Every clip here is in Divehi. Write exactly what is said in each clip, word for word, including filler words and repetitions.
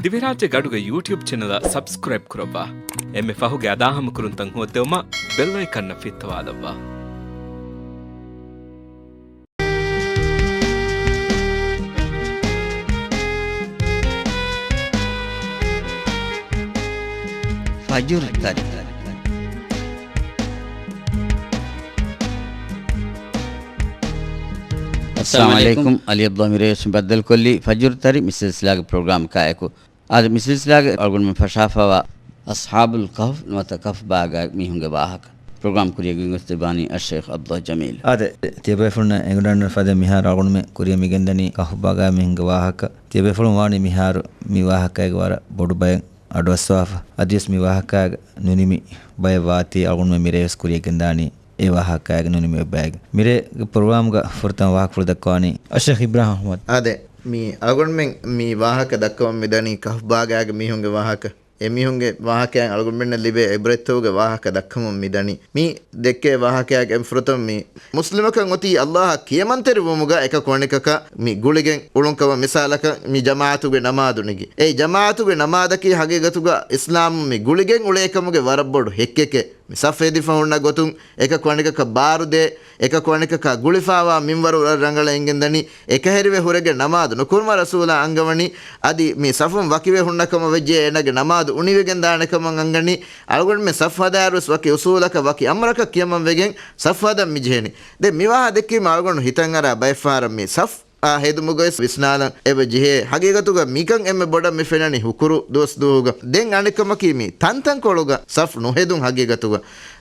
ދިވެހިރާއްޖޭގެ އަޑުގެ ޔޫޓިއުބް ޗެނަލަށް ސަބްސްކްރައިބް ކުރައްވާ. އެންމެ ފަހުގެ އަދާހަމަކުރުންތައް ހޯއްދެވުމަށް ބެލް އައިކަންއަށް ފިއްތަވާލައްވާ. ފަޖުރު ތަރި. އައްސަލާމު ޢަލައިކުމް. ޢަލީ ޢަބްދުﷲ މިރޭވެސް ބައްދަލުކޮށްލީ ފަޖުރު ތަރި މި ސިލްސިލާގެ ޕްރޮގްރާމަކާއެކު. އާދެ، މި ސިލްސިލާގެ އަޅުގަނޑުމެން ފަށާފައިވާ އަޞްޙާބުލް ކަހްފް ނުވަތަ ކަހްފް ބާގާ މީހުންގެ ވާހަކަ ޕްރޮގްރާމް ކުރިޔަށް ގެންގޮސްދެއްވާނީ އައްޝައިޚް ޢަބްދުﷲ ޖަމީލް. އާދެ، ތިޔަބޭފުޅުންނަށް އެނގުނާނެ ފަދަ މިހާރު އަޅުގަނޑުމެން ކުރިޔަށް މިގެންދަނީ ކަހްފް ބާގާ މީހުންގެ ވާހަކަ. ތިޔަބޭފުޅުން ވާނީ މިހާރު މި ވާހަކައިގެ ވަރަށް ބޮޑު ބައެއް އަޑުއައްސަވާފަ. އަދިވެސް މި ވާހަކައިގަ ނުނިމި ބައެއް ވާތީ އަޅުގަނޑުމެން މިރޭވެސް ކުރިޔަށް ގެންދާނީ އެ ވާހަކައިގަ ނުނިމި ބައެއްގަ. މިރޭގެ ޕްރޮގްރާމްގަ ފުރަތަމަ ވާހަކަފުޅު ދައްކަވާނީ އައްޝައިޚް އިބްރާހިމް އަޙްމަދު. އާދެ، މި އަޅުގަނޑުމެން މި ވާހަކަ ދައްކަވަން މިދަނީ ކަހްފް ބާގާގެ މީހުންގެ ވާހަކަ. އެމީހުންގެ ވާހަކައިން އަޅުގަނޑުމެންނަށް ލިބޭ ޢިބްރަތްތަކުގެ ވާހަކަ ދައްކަމުން މިދަނީ. މި ދެއްކޭ ވާހަކައިގެ އެންމެ ފުރަތަމަ މި މުސްލިމަކަށް އޮތީ އައްލާހަށް ކިޔަމަންތެރިވުމުގަ އެކަކު އަނެކަކާ މި ގުޅިގެން އުޅުން ކަމަށް. މިސާލަކަށް މި ޖަމާޢަތުގެ ނަމާދު ނެގި. އެ ޖަމާޢަތުގެ ނަމާދަކީ ހަގީގަތުގަ އިސްލާމުން މި ގުޅިގެން އުޅޭ ކަމުގެ ވަރަށް ބޮޑު ހެއްކެކޭ. މި ސަފް ހެދިފަ ހުންނަ ގޮތުން އެކަކު އަނެކަކަށް ބާރުދޭ، އެކަކު އަނެކަކާ ގުޅިފައިވާ މިންވަރު ރަނގަޅަށް އެނގެންދަނީ. އެކަހެރިވެ ހުރެގެން ނަމާދު ނުކުރުމަށް ރަސޫލާ އަންގަވަނީ. އަދި މި ސަފުން ވަކިވެ ހުންނަ ކަމަށް ވެއްޖެ އޭނާގެ ނަމާދު އުނިވެގެން ދާނެ ކަމަށް އަންގަނީ. އަޅުގަނޑުމެން ސަފް ހަދާއިރުވެސް ވަކި އުސޫލަކަށް ވަކި އަމުރަކަށް ކިޔަމަން ވެގެން ސަފް ހަދަން މި ޖެހެނީ. ދެން މި ވާހަ ދެއްކީމަ އަޅުގަނޑު ހިތަށް އަރާ ބައެއް ފަހަރަށް މި ސަފް އާ ހެދުމުގަވެސް ވިސްނާލަން އެބަ ޖެހޭ. ހަގީގަތުގަ މިކަން އެންމެ ބޮޑަށް މި ފެންނަނީ ހުކުރު ދުވަސް ދުވަހުގަ. ދެން އަނެއްކަމަކީ މި ތަންތަންކޮޅުގަ ސަފް ނުހެދުން ހަގީގަތުގަ.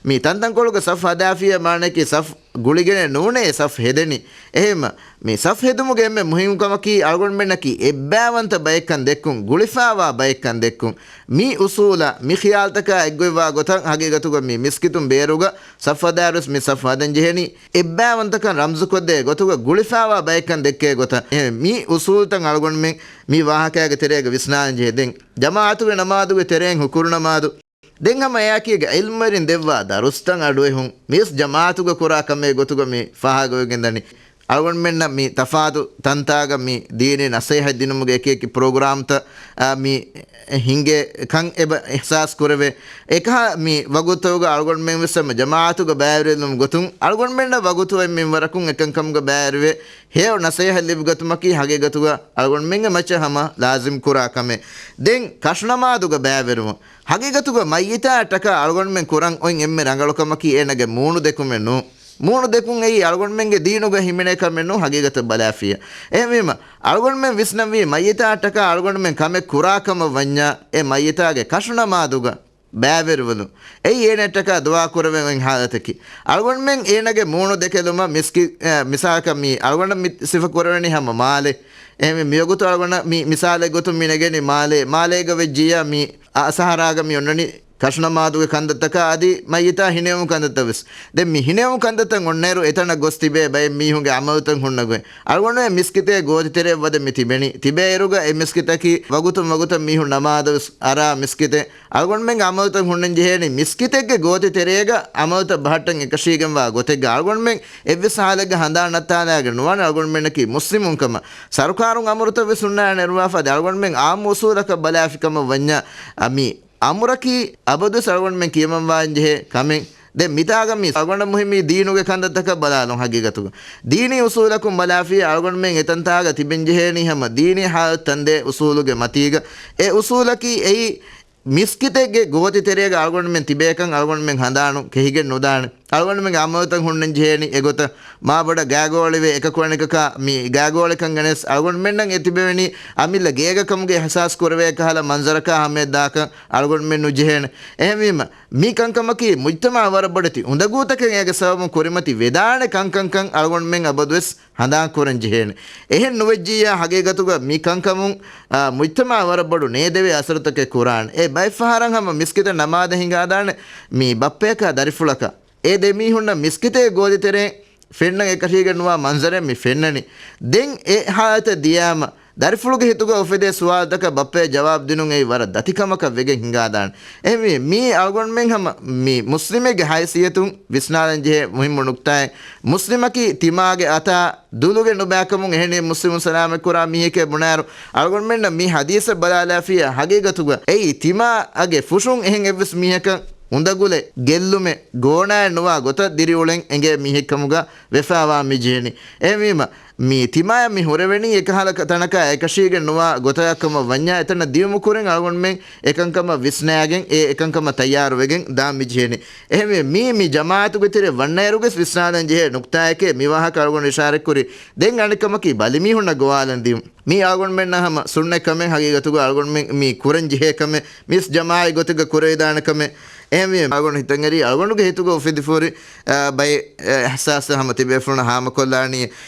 މި ތަންތަންކޮޅުގަ ސަފް ހަދާފިޔާ މާނައަކީ ސަފް ގުޅިގެނެއް ނޫނޭ ސަފް ހެދެނީ. އެހެންމަ މި ސަފް ހެދުމުގެ އެންމެ މުހިންމު ކަމަކީ އަޅުގަނޑުމެންނަކީ އެއްބައިވަންތަ ބައެއްކަން ދެއްކުން، ގުޅިފައިވާ ބައެއްކަން ދެއްކުން. މި އުސޫލަށް މި ޚިޔާލްތަކާ އެއްގޮތްވާ ގޮތަށް ހަގީގަތުގަ މި މިސްކިތުން ބޭރުގަ ސަފް ހަދާއިރުވެސް މި ސަފް ހަދަން ޖެހެނީ. އެއްބައިވަންތަކަން ރަމްޒުކޮށްދޭ ގޮތުގަ ގުޅިފައިވާ ބައެއްކަން ދެއްކޭ ގޮތަށް. އެ، މި އުސޫލުތައް އަޅުގަނޑުމެން މި ވާހަކައިގެ ތެރޭގަ ވިސްނާލަން ޖެހޭ. ދެން ޖަމާޢަތުގެ ނަމާދުގެ ތެރެއިން ހުކުރު ނަމާދު. ދެން ހަމަ އެއާއެކީގަ ޢިލްމުވެރިން ދެއްވާ ދަރުސްތައް އަޑުއެހުން މިވެސް ޖަމާޢަތުގަ ކުރާ ކަމެއް ގޮތުގަ މި ފާހަގަވެގެން ދަނީ. އަޅުގަނޑުމެންނަށް މި ތަފާތު ތަންތާގަ މި ދީނީ ނަސޭހަތް ދިނުމުގެ އެކި އެކި ޕްރޮގްރާމްތައް، އާ، މި ހިނގޭ ކަން އެބަ އިޙްސާސް ކުރެވޭ. އެކަހަލަ މި ވަގުތުގަ އަޅުގަނޑުމެން ވެސް ހަމަ ޖަމާޢަތުގަ ބައިވެރިލުމުގެ ގޮތުން އަޅުގަނޑުމެންނަށް ވަގުތު އެއްމިންވަރަކުން އެކަންކަމުގަ ބައިވެރިވެ، ހެޔޮ ނަސޭހަތް ލިބިގަތުމަކީ ހަގީގަތުގަ އަޅުގަނޑުމެންގެ މައްޗަށް ހަމަ ލާޒިމް ކުރާ ކަމެއް. ދެން ކަށުނަމާދުގަ ބައިވެރިވުން. ހަގީގަތުގަ މައްޔިތާއަށްޓަކާ އަޅުގަނޑުމެން ކުރަން އޮތް އެންމެ ރަނގަޅު ކަމަކީ އޭނަގެ މޫނު ދެކުމެއް ނޫން. މޫނު ދެކުން އެއީ އަޅުގަނޑުމެންގެ ދީނުގަ ހިމެނޭ ކަމެއް ނޫން ހަގީގަތަށް ބަލާފިޔަ. އެހެންވީމަ، އަޅުގަނޑުމެން ވިސްނަންވީ މައްޔިތާއަށްޓަކާ އަޅުގަނޑުމެން ކަމެއް ކުރާ ކަމަށް ވަންޏާ، އެ މައްޔިތާގެ ކަށުނަމާދުގަ ބައިވެރިވުން. އެއީ އޭނައަށްޓަކާ ދުޢާ ކުރެވެން އޮތް ހާލަތަކީ. އަޅުގަނޑުމެން އޭނަގެ މޫނު ދެކެލުމަށް މިސްކި-، އެ، މިސާލަކަށް މި އަޅުގަނޑަށް މި ސިފަ ކުރެވެނީ ހަމަ މާލެ. އެހެންވެ، މިވަގުތު އަޅުގަނޑަށް މި މިސާލެއް ގޮތުން މި ނެގެނީ މާލެ. މާލޭގަ ވެއްޖިއްޔާ މި އަ-، ސަހަރާގަ މި އޮންނަނީ ކަށުނަމާދުގެ ކަންތައްތަކާ އަދި މައްޔިތާ ހިނެއުމު ކަންތައްތައް ވެސް. ދެން މި ހިނެއުމު ކަންތައްތައް އޮންނައިރު އެތަނަށް ގޮސް ތިބޭ ބައެއް މީހުންގެ އަމަލުތައް ހުންނަ ގޮތް. އަޅުގަނޑުމެން މިސްކިތެއް ގޯތިތެރެއަށް ވަދެ މި ތިބެނީ. ތިބޭއިރުގަ އެ މިސްކިތަކީ ވަގުތުން ވަގުތަށް މީހުން ނަމާދަށް ވެސް އަރާ މިސްކިތެއް. އަޅުގަނޑުމެންގެ އަމަލުތައް ހުންނަން ޖެހޭނީ މިސްކިތެއްގެ ގޯތި ތެރޭގަ އަމަލުތައް ބަހައްޓަން އެކަށީގެންވާ ގޮތެއްގަ. އަޅުގަނޑުމެން އެއްވެސް ހާލެއްގަ ހަނދާން ނައްތާލާގެން ނުވާނެ އަޅުގަނޑުމެންނަކީ މުސްލިމުން ކަމަށް. ސަރުކާރުން އަމުރުތައް ވެސް ހުންނާނެ އެރުވާފަ. އަދި އަޅުގަނޑުމެން އާއްމު އުސޫލަކަށް ބަލާފި ކަމަށް ވަންޏާ، އަ، މި އަމުރަކީ އަބަދުވެސް އަޅުގަނޑުމެން ކިޔަމަންވާން ޖެހޭ ކަމެއް. ދެން މިތާގަ މި އަޅުގަނޑަށް މުހިއްމީ ދީނުގެ ކަންތައްތަކަށް ބަލާލުން ހަގީގަތުގަ. ދީނީ އުސޫލަކުން ބަލާފިޔަ އަޅުގަނޑުމެން އެތަންތާގަ ތިބެން ޖެހޭނީ ހަމަ ދީނީ ހާލަތު ތަންދޭ އުސޫލުގެ މަތީގަ. އެ އުސޫލަކީ އެއީ މިސްކިތެއްގެ ގޯތި ތެރޭގަ އަޅުގަނޑުމެން ތިބޭކަން އަޅުގަނޑުމެން ހަނދާނުން ކެހިގެން ނުދާނެ. އަޅުގަނޑުމެންގެ އަމަލުތައް ހުންނަން ޖެހޭނީ އެގޮތަށް. މާބޮޑަށް ގާގޯޅިވެ އެކަކު އަނެކަކާ މި ގާގޯޅިކަން ގެނެސް އަޅުގަނޑުމެންނަށް އެ ތިބެވެނީ އަމިއްލަ ގޭގަ ކަމުގެ އިޙްސާސް ކުރެވޭ ކަހަލަ މަންޒަރަކާ ހަމަޔަށް ދާކަން އަޅުގަނޑުމެން ނުޖެހޭނެ. އެހެންވީމަ، މި ކަންކަމަކީ މުޖްތަމަޢަށް ވަރަށް ބޮޑެތި އުނދަގޫތަކެއް އޭގެ ސަބަބުން ކުރިމަތި ވެދާނެ ކަންކަންކަން އަޅުގަނޑުމެން އަބަދުވެސް ހަނދާން ކުރަން ޖެހޭނެ. އެހެން ނުވެއްޖިއްޔާ ހަގީގަތުގަ މި ކަންކަމުން، އާ، މުޖްތަމަޢަށް ވަރަށް ބޮޑު ނޭދެވޭ އަސަރުތަކެއް ކުރާނެ. އެ ބައެއް ފަހަރަށް ހަމަ މިސްކިތަށް ނަމާދަށް ހިނގާދާނެ މި ބައްޕަޔަކާ ދަރިފުޅަކާ. އެ ދެ މީހުންނަށް މިސްކިތެއް ގޯތި ތެރޭ ފެންނަން އެކަށީގެން ނުވާ މަންޒަރެއް މި ފެންނަނީ. ދެން އެ ހާލަތަށް ދިޔާމަ، ދަރިފުޅުގެ ހިތުގަ އުފެދޭ ސުވާލުތަކަށް ބައްޕައަށް ޖަވާބު ދިނުން އެއީ ވަރަށް ދަތިކަމަކަށް ވެގެން ހިނގާދާނެ. އެހެންވީ، މީ އަޅުގަނޑުމެން ހަމަ މި މުސްލިމެއްގެ ހައިސިއްޔަތުން ވިސްނާލަން ޖެހޭ މުހިއްމު ނުކްތާއެއް. މުސްލިމަކީ ތިމާގެ އަތާ ދުލުގެ ނުބައިކަމުން އެހެނިހެން މުސްލިމުން ސަލާމަތްކުރާ މީހެކޭ ބުނާއިރު، އަޅުގަނޑުމެންނަށް މި ޙަދީޘަށް ބަލާލާފިއްޔާ ޙަޤީޤަތުގަ އެއީ ތިމާގެ ފުށުން އެހެން އެއްވެސް މީހަކަށް އުނދަގުލެއް، ގެއްލުމެއް، ގޯނާއެއް ނުވާ ގޮތަށް ދިރިއުޅެން އެނގޭ މީހެއްކަމުގަ ވެފައިވާ މި ޖެހެނީ. އެހެންވީމަ، މި ތިމާޔަށް މި ހުރެވެނީ އެކަހަލަ ކަ-، ތަނަކާ އެކަށީގެން ނުވާ ގޮތަކަށް ކަމަށް ވަންޏާ، އެތަނަށް ދިޔުމު ކުރިން އަޅުގަނޑުމެން އެކަންކަމަށް ވިސްނާގެން، އެ އެކަންކަމަށް ތައްޔާރުވެގެން ދާން މި ޖެހެނީ. އެހެންވެ، މީ މި ޖަމާޢަތުގެ ތެރެއަށް ވަންނައިރުގެސް ވިސްނާލަން ޖެހޭ ނުކްތާއެކޭ މި ވާހަކަ އަޅުގަނޑު އިޝާރަތްކުރީ. ދެން އަނެއްކަމަކީ، ބަލިމީހުންނަށް ގޮވާލަން ދިޔުން. މީ އަޅުގަނޑުމެންނަށް ހަމަ ސުންނަތް ކަމެއް. ހަގީގަތުގަ އަޅުގަނޑުމެން މީ ކުރަން ޖެހޭ ކަމެއް، މިސް ޖަމާޢީ ގޮތެއްގަ ކުރެވިދާނެ ކަމެއް. އެހެންވީމަ، އަޅުގަނޑު ހިތަށްއެރީ، އަޅުގަނޑުގެ ހިތުގަ އުފެދިފަހުރި، އާ، ބައެއް، އެ، އިޙްސާސް ހަމަ ތިބޭފުޅުން ހާމަކޮށްލާނީ.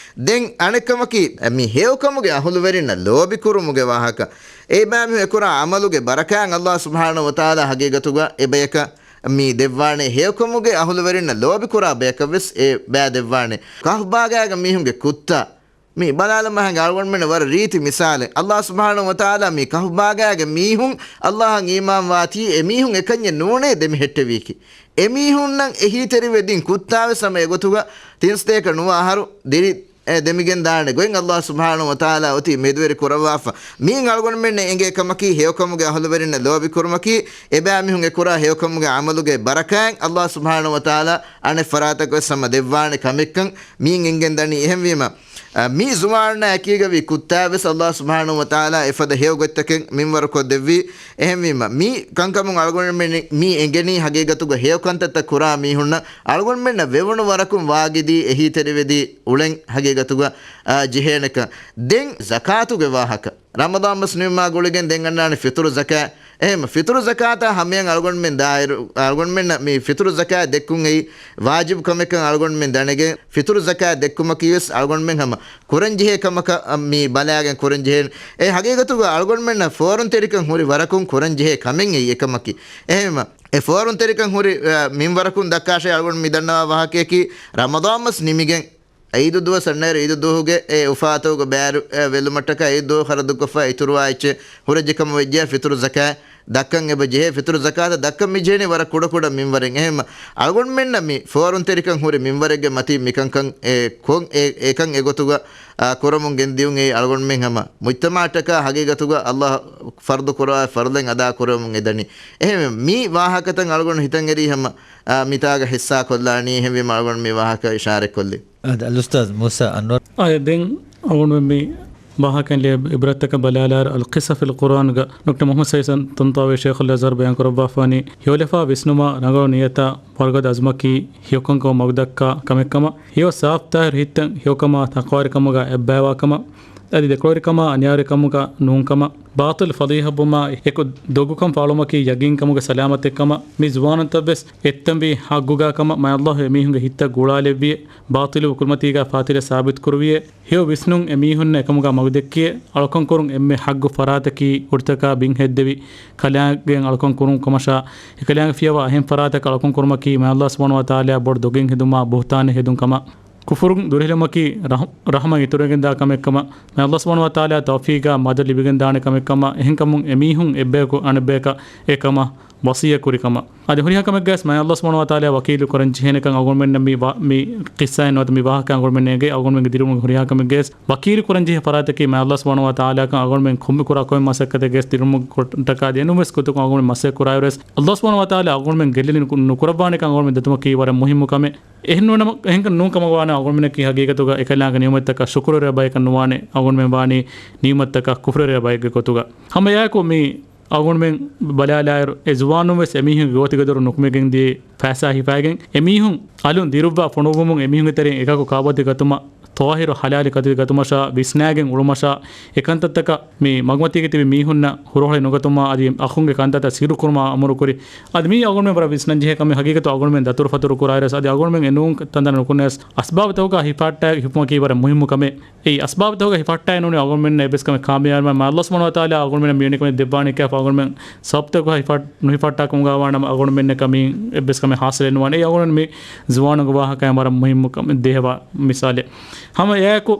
ދެން އަނެއްކަމަކީ، މި ހެޔޮކަމުގެ އަހުލުވެރިންނަށް ލޯބިކުރުމުގެ ވާހަކަ. އެ ބައިމީހުން އެކުރާ ޢަމަލުގެ ބަރަކާތް ﷲ ސުބްޙާނަހޫ ވަތަޢާލާ ހަގީގަތުގަ އެބަޔަކަށް މި ދެއްވާނެ. ހެޔޮކަމުގެ އަހުލުވެރިންނަށް ލޯބިކުރާ ބަޔަކަށްވެސް އެ ބައި ދެއްވާނެ. ކަހުފް ބާގާގެ މީހުންގެ ކުއްތާ މި ބަލާލަމާ ހަނގ އަޅުގަނޑުމެން ވަރަށް ރީތި މިސާލެއް. ﷲ ސުބްޙާނަހޫ ވަތަޢާލާ މި ކަހުފް ބާގާގެ މީހުން ﷲ އަށް އީމާންވާތީ، އެ މީހުން އެކަންޏެއް ނޫނޭ ދެމިހެއްޓެވީކީ. އެ މީހުންނަށް އެހީތެރިވެދިން ކުއްތާވެސް ހަމަ އެގޮތުގަ ތިން ސަތޭކަ ނުވަ އަހަރު ދިރި، އެ، ދެމިގެން ދާނެ ގޮތް ﷲ ސުބްޙާނަހޫ ވަތަޢާލާ އޮތީ މެދުވެރި ކުރައްވާފަ. މީން އަޅުގަނޑުމެންނަށް އެނގޭ ކަމަކީ ހެޔޮކަމުގެ އަހުލުވެރިންނަށް ލޯބި ކުރުމަކީ، އެބައިމީހުން އެކުރާ ހެޔޮކަމުގެ ޢަމަލުގެ ބަރަކާތް ﷲ ސުބްޙާނަހޫ ވަތަޢާލާ އަނެއް ފަރާތަކަށްވެސް ހަމަ ދެއްވާނެ ކަމެއްކަން މީން އެނގެން ދަނީ. އެހެންވީމަ، އަ، މި ޒުވާނާ އެކީގަވީ ކުއްތާވެސް ﷲ ސުބްޙާނަހޫ ވަތަޢާލާ އެފަދަ ހެޔޮ ގޮތްތަކެއް މިންވަރުކޮށްދެއްވީ. އެހެންވީމަ، މި ކަންކަމުން އަޅުގަނޑުމެން މި އެނގެނީ ހަގީގަތުގަ ހެޔޮ ކަންތައްތައް ކުރާ މީހުންނަށް އަޅުގަނޑުމެންނަށް ވެވުނު ވަރަކުން ވާގިދީ އެހީތެރިވެދީ އުޅެން ހަގީގަތުގަ، އާ، ޖެހޭނެކަން. ދެން ޒަކާތުގެ ވާހަކަ. ރަމަޟާން މަސް ނިމުމާ ގުޅިގެން ދެން އަންނާނެ ފިޠުރު ޒަކާތް. އެހެން ފިޠުރު ޒަކާތާ ހަމަޔަށް އަޅުގަނޑުމެން ދާއިރު، އަޅުގަނޑުމެންނަށް މި ފިޠުރު ޒަކާތް ދެއްކުން އެއީ ވާޖިބު ކަމެއްކަން އަޅުގަނޑުމެން ދަނެގެން، ފިޠުރު ޒަކާތް ދެއްކުމަކީވެސް އަޅުގަނޑުމެން ހަމަ ކުރަންޖެހޭ ކަމަކަށް މި ބަލާގެން ކުރަންޖެހޭނެ. އެ ހަގީގަތުގަ އަޅުގަނޑުމެންނަށް ފޯރުންތެރިކަން ހުރި ވަރަކުން ކުރަންޖެހޭ ކަމެއް އެއީ އެކަމަކީ. އެހެންމަ، އެ ފޯރުންތެރިކަން ހުރި، އަ، މިންވަރަކުން ދައްކާށޭ އަޅުގަނޑު މި ދަންނަވާ ވާހަކަޔަކީ، ރަމަޟާން މަސް ނިމިގެން އީދު ދުވަސް އަންނައިރު އީދު ދުވަހުގެ އެ އުފާތަކުގަ ބައިވެރި، އެ، ވެއްލުމަށްޓަކާ އީދު ދުވަހު ޚަރަދުކޮށްފަ އިތުރުވާ އެއްޗެއް ހުރެއްޖެ ކަމަށް ވެއްޖެ ފިޠުރު ޒަކާތް ދައްކަން އެބަ ޖެހޭ. ފިޠުރު ޒަކާތަށް ދައްކަން މި ޖެހެނީ ވަރަށް ކުޑަކުޑަ މިންވަރެއް. އެހެންމަ އަޅުގަނޑުމެންނަށް މި ފޯރުންތެރިކަން ހުރި މިންވަރެއްގެ މަތީ މިކަންކަން އެ ކޮން އެ، އެކަން އެގޮތުގަ، އާ، ކުރަމުން ގެންދިޔުން އެއީ އަޅުގަނޑުމެން ހަމަ މުޖްތަމަޢަށްޓަކާ ހަގީގަތުގަ ﷲ ފަރުޟު ކުރާ ފަރުޟެއް އަދާ ކުރަމުން އެދަނީ. އެހެން މި ވާހަކަތައް އަޅުގަނޑު ހިތަށް އެރީ ހަމަ، އާ، މިތާގަ ހިއްސާ ކޮށްލާނީ. އެހެންވީމަ އަޅުގަނޑު މި ވާހަކަ އިޝާރަތް ކޮށްލީ. އަދި އަލްއުސްތާޛް މޫސާ އަންވަރު. އާ، ދެން އަޅުގަނޑުމެން މި ވާހަކައިން ލިޔެ އިބްރަތްތަކަށް ބަލާލާއިރު، އަލްޤިޞަޞް ފިލް ޤުރްއާންގަ ޑޮކްޓަރ މުޙައްމަދު ސައީދު ތަންޠާވީ ޝޭޚުލް އަޒްހަރު ބަޔާން ކުރައްވާފާނީ، ހެޔޮލަފާ ވިސްނުމާ ރަނގަޅު ނިޔަތާ ވަރުގަދަ އަޒުމަކީ ހެޔޮކަންކަމަށް މަގުދައްކާ ކަމެއްކަމަށް، ހެޔޮ ސާފްތާހިރު ހިތްތައް ހެޔޮކަމާ ތަޤްވާވެރިކަމުގަ އެއްބައިވާކަމަށް، އަދި ދެކޮޅުވެރިކަމާ އަނިޔާވެރިކަމުގަ ނޫންކަމަށް، ބާޠިލް ފަޟީޙަވުމާ އެކު ދޮގުކަން ފާޅުވުމަކީ ޔަގީންކަމުގެ ސަލާމަތެއްކަމަށް، މި ޒުވާނުންތައްވެސް އެއްތަންވީ ޙައްޤުގަ ކަމަށް މާތް ﷲ އެމީހުންގެ ހިތްތައް ގުޅާލެއްވިއޭ، ބާޠިލު ކުރިމަތީގަ ފާތިލެއް ސާބިތުކުރުވިއޭ، ހެޔޮ ވިސްނުން އެމީހުންނަށް އެކަމުގަ މަގުދެއްކިއޭ، އަޅުކަން ކުރުން އެންމެ ޙައްޤު ފަރާތަކީ ކުޑަތަކާ ބިން ހެއްދެވި ކަލާނގެއަށް އަޅުކަން ކުރުން ކަމަށާ، އެކަލާނގެ ފިޔަވާ އެހެން ފަރާތަކަށް އަޅުކަން ކުރުމަކީ މާތް ﷲ ސުބްޙާނަހޫ ވަތަޢާލާއަށް ބޮޑު ދޮގެއް ހެދުމާ ބުހުތާނެއް ހެދުން ކަމަށް. ކުފުރުން ދުރުހެލުމަކީ ރަޙް-، ރަޙްމަތް އިތުރުވެގެންދާ ކަމެއްކަމަށް، މާތް ﷲ ސުބްޙާނަހޫ ވަތަޢާލާ ތައުފީޤާ މަދަދު ލިބިގެންދާނެ ކަމެއްކަމަށް، އެހެންކަމުން އެމީހުން އެއްބަޔަކު އަނެއްބަޔަކަށް އެކަމަށް ވަޞިއްޔަތް ކުރި ކަމަށް. އަދި ހުރިހާ ކަމެއްގައިސް މާތް ﷲ ސުބްޙާނަހޫ ވަތަޢާލާ ވަކީލު ކުރަން ޖެހޭނެކަން އަޅުގަނޑުމެންނަށް މި ވާ-، މި ޤިއްޞާއިން ނުވަތަ މި ވާހަކަ އަޅުގަނޑުމެންނަށް އެނގޭ. އަޅުގަނޑުމެންގެ ދިރިއުޅުމުގެ ހުރިހާ ކަމެއްގައިސް ވަކީލު ކުރަން ޖެހޭ ފަރާތަކީ މާތް ﷲ ސުބްޙާނަހޫ ވަތަޢާލާއަކަށް އަޅުގަނޑުމެން ކޮންމެ ކުރާ ކޮންމެ މަސައްކަތެއްގައިސް ދިރިއުޅުމުގެ ކޮޓަކާ ދިޔަ ނޫންވެސް ގޮތަކުން އަޅުގަނޑުމެން މަސައްކަތް ކުރާއިރުވެސް ﷲ ސުބްޙާނަހޫ ވަތަޢާލާ އަޅުގަނޑުމެން ގެއްލެވި ނު-، ނުކުރައްވާނެކަން އަޅުގަނޑުމެން ދަތުމަކީ ވަރަށް މުހިއްމު ކަމެއް. އެހެން ނޫނަމަ-، އެހެންކަން ނޫން ކަމަށް ވާނެ އަޅުގަނޑުމެންނަކީ ހަގީގަތުގަ އެކަލާނގެ ނިޢުމަތްތަކަށް ޝުކުރުވެރިވާ ބަޔަކަށް ނުވާނެ، އަޅުގަނޑުމެން ވާނީ ނިޢުމަތްތަކަށް ކުފުރުވެރިވާ ބައެއްގެ ގޮތުގަ. ހަމަ އެއާއެކު މި އަޅުގަނޑުމެން ބަލާލާއިރު، އެ ޒުވާނުން ވެސް އެމީހުންގެ ގޯތިގެ ދޮރު ނުކުމެގެން ދިޔައީ ފައިސާ ހިފައިގެން، އެމީހުން އަލުން ދިރުއްވާ ފޮނުއްވުމުން އެމީހުންގެ ތެރެއިން އެކަކު ކާބޮއްތި ގަތުމަށް، ޠާހިރު ޙަލާލު ކަތި ގަތުމަށާ، ވިސްނާގެން އުޅުމަށާ، އެކަންތައްތަކަށް މި މަގުމަތީގަ ތިބި މީހުންނަށް ހުރަހުރެއް ނުގަތުމާ، އަދި އަޚުންގެ ކަންތައްތައް ސިއްރު ކުރުމަށް އަމުރު ކުރި. އަދި މީ އަޅުގަނޑުމެން ވަރަށް ވިސްނަން ޖެހޭ ކަމެއް. ހަގީގަތު އަޅުގަނޑުމެން ދަތުރުފަތުރު ކުރާއިރުވެސް، އަދި އަޅުގަނޑުމެން އެ ނޫން ތަންތަނަށް ނުކުންނަސް، އަސްބާބުތަކުގަ ހިފަހައްޓާ ހިފުމަކީ ވަރަށް މުހިއްމު ކަމެއް. އެއީ އަސްބާބުތަކުގަ ހިފަހައްޓާ ނޫނީ އަޅުގަނޑުމެންނަށް އެއްވެސް ކަމެއް ކާމިޔާބުވާނެ. މާތް ﷲ ސުބްޙާނަހޫ ވަތަޢާލާ އަޅުގަނޑުމެންނަށް މިވެނި ކަމެއް ދެއްވާނެ ކިޔާފަ އަޅުގަނޑުމެން ސަބަބުތަކުގަ ހިފަ-، ނުހިފަހައްޓާކަމުގަ ވާނަމަ އަޅުގަނޑުމެންނަކަށް މި އެއްވެސް ކަމެއް ޙާޞިލެއް ނުވާނެ. އެއީ އަޅުގަނޑު މި ޒުވާނުންގެ ވާހަކައިން ވަރަށް މުހިއްމު ކަމެއް ދޭހަވާ މިސާލެއް. ހަމަ އެއާއެކު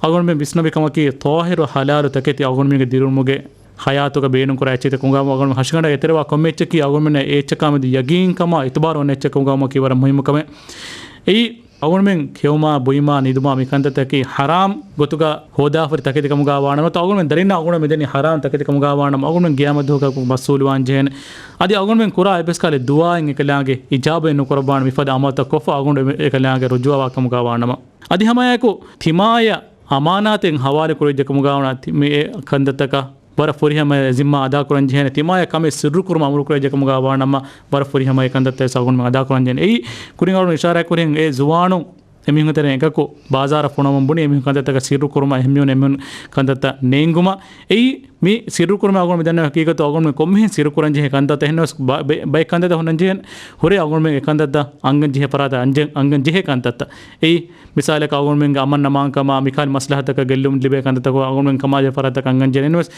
އަޅުގަނޑުމެން ވިސްނަވި ކަމަކީ، ޠާހިރު ޙަލާލު ތަކެތި އަޅުގަނޑުމެންގެ ދިރިއުޅުމުގެ ޙަޔާތުގަ ބޭނުންކުރާ އެއްޗެއް ކަމުގަ، އަޅުގަނޑު ހަށިގަނޑަށް އެތެރެވާ ކޮންމެ އެއްޗަކީ އަޅުގަނޑުމެންނަށް އެ އެއްޗަކާމެދު ޔަގީންކަމާ އިތުބާރު އޮންނަ އެއްޗެއް ކަމުގައި ވަރަށް މުހިއްމު ކަމެއް. އެއީ އަޅުގަނޑުމެން ކެއުމާ، ބުއިމާ، ނިދުމާ މި ކަންތައްތަކަކީ ޙަރާމް ގޮތުގަ ހޯދާފައި ތަކެތި ކަމުގަ ވާނަމަ، އަޅުގަނޑުމެން ދަރިންނަށް އަޅުގަނޑު މިދަނީ ޙަރާމް ތަކެތި ކަމުގަ ވާނަމަ، އަޅުގަނޑުމެން ޤިޔާމަތް ދުވަހަކު މަސްއޫލުވާން ޖެހޭނެ. އަދި އަޅުގަނޑުމެން ކުރާ އެއްވެސް ކަހަލަ ދުޢާއެއް އެކަލާނގެ އިޖާބައެއް ނުކުރައްވާނެ، މިފަދަ ޢަމަލުތައް ކޮށްފަ އަޅުގަނޑު އެކަލާނގެ ރުޖޫޢަވާ ކަމުގަ ވާނަމަ. އަދި ހަމައެކު ތިމާޔަށް އަމާނާތެއް ހަވާލު ކުރެވިއްޖެ ކަމުގަ ވާނަމަ، ތި-، މި އެ ކަންތައްތަކަށް ވަރަށް ފުރިހަމަ ޒިންމާ އަދާކުރަން ޖެހޭނެ. ތިމާޔަށް ކަމެއް ސިއްރު ކުރުމަށް އަމުރު ކުރެވިއްޖެ ކަމުގަ ވާނަމަ، ވަރަށް ފުރިހަމަ އެ ކަންތައްތައް ވެސް އަޅުގަނޑުމެން އަދާކުރަން ޖެހޭނެ. އެއީ ކުރިން އަޅުގަނޑު އިޝާރާތް ކުރިހެން އެ ޒުވާނުން އެމީހުން ތެރެއިން އެކަކު ބާޒާރަށް ފޮނަމުން ބުނި، އެމީހުން ކަންތައްތަކަށް ސިއްރު ކުރުމަށް، އެހެން މީހުން އެމީހުން ކަންތައްތައް ނޭނގުމަށް. އެއީ މި ސިއްރު ކުރުމަށް އަޅުގަނޑު މި ދަންނަވަނީ ހަޤީޤަތު އަޅުގަނޑުމެން ކޮންމެހެން ސިއްރު ކުރަން ޖެހޭ ކަންތައްތައް. އެހެންނަމަވެސް ބަ-، ބެ-، ބައެއް ކަންތައްތައް ހުންނަން ޖެހޭ، ހުރޭ އަޅުގަނޑުމެން އެ ކަންތައްތައް އަންގަން ޖެހޭ ކަންތައްތައް. އެއީ މިސާލަކަށް އަޅުގަނޑުމެންގެ އަމަން އަމާންކަމާ، މިކަހަލަ މަސްލަހަތަކަށް ގެއްލުން ލިބޭ ކަންތައްތަކުން އަޅުގަނޑުމެން ކަމާޖެހޭ ފަރާތްތަކަށް އަންގަން ޖެހޭ. އެހެންނަމަވެސް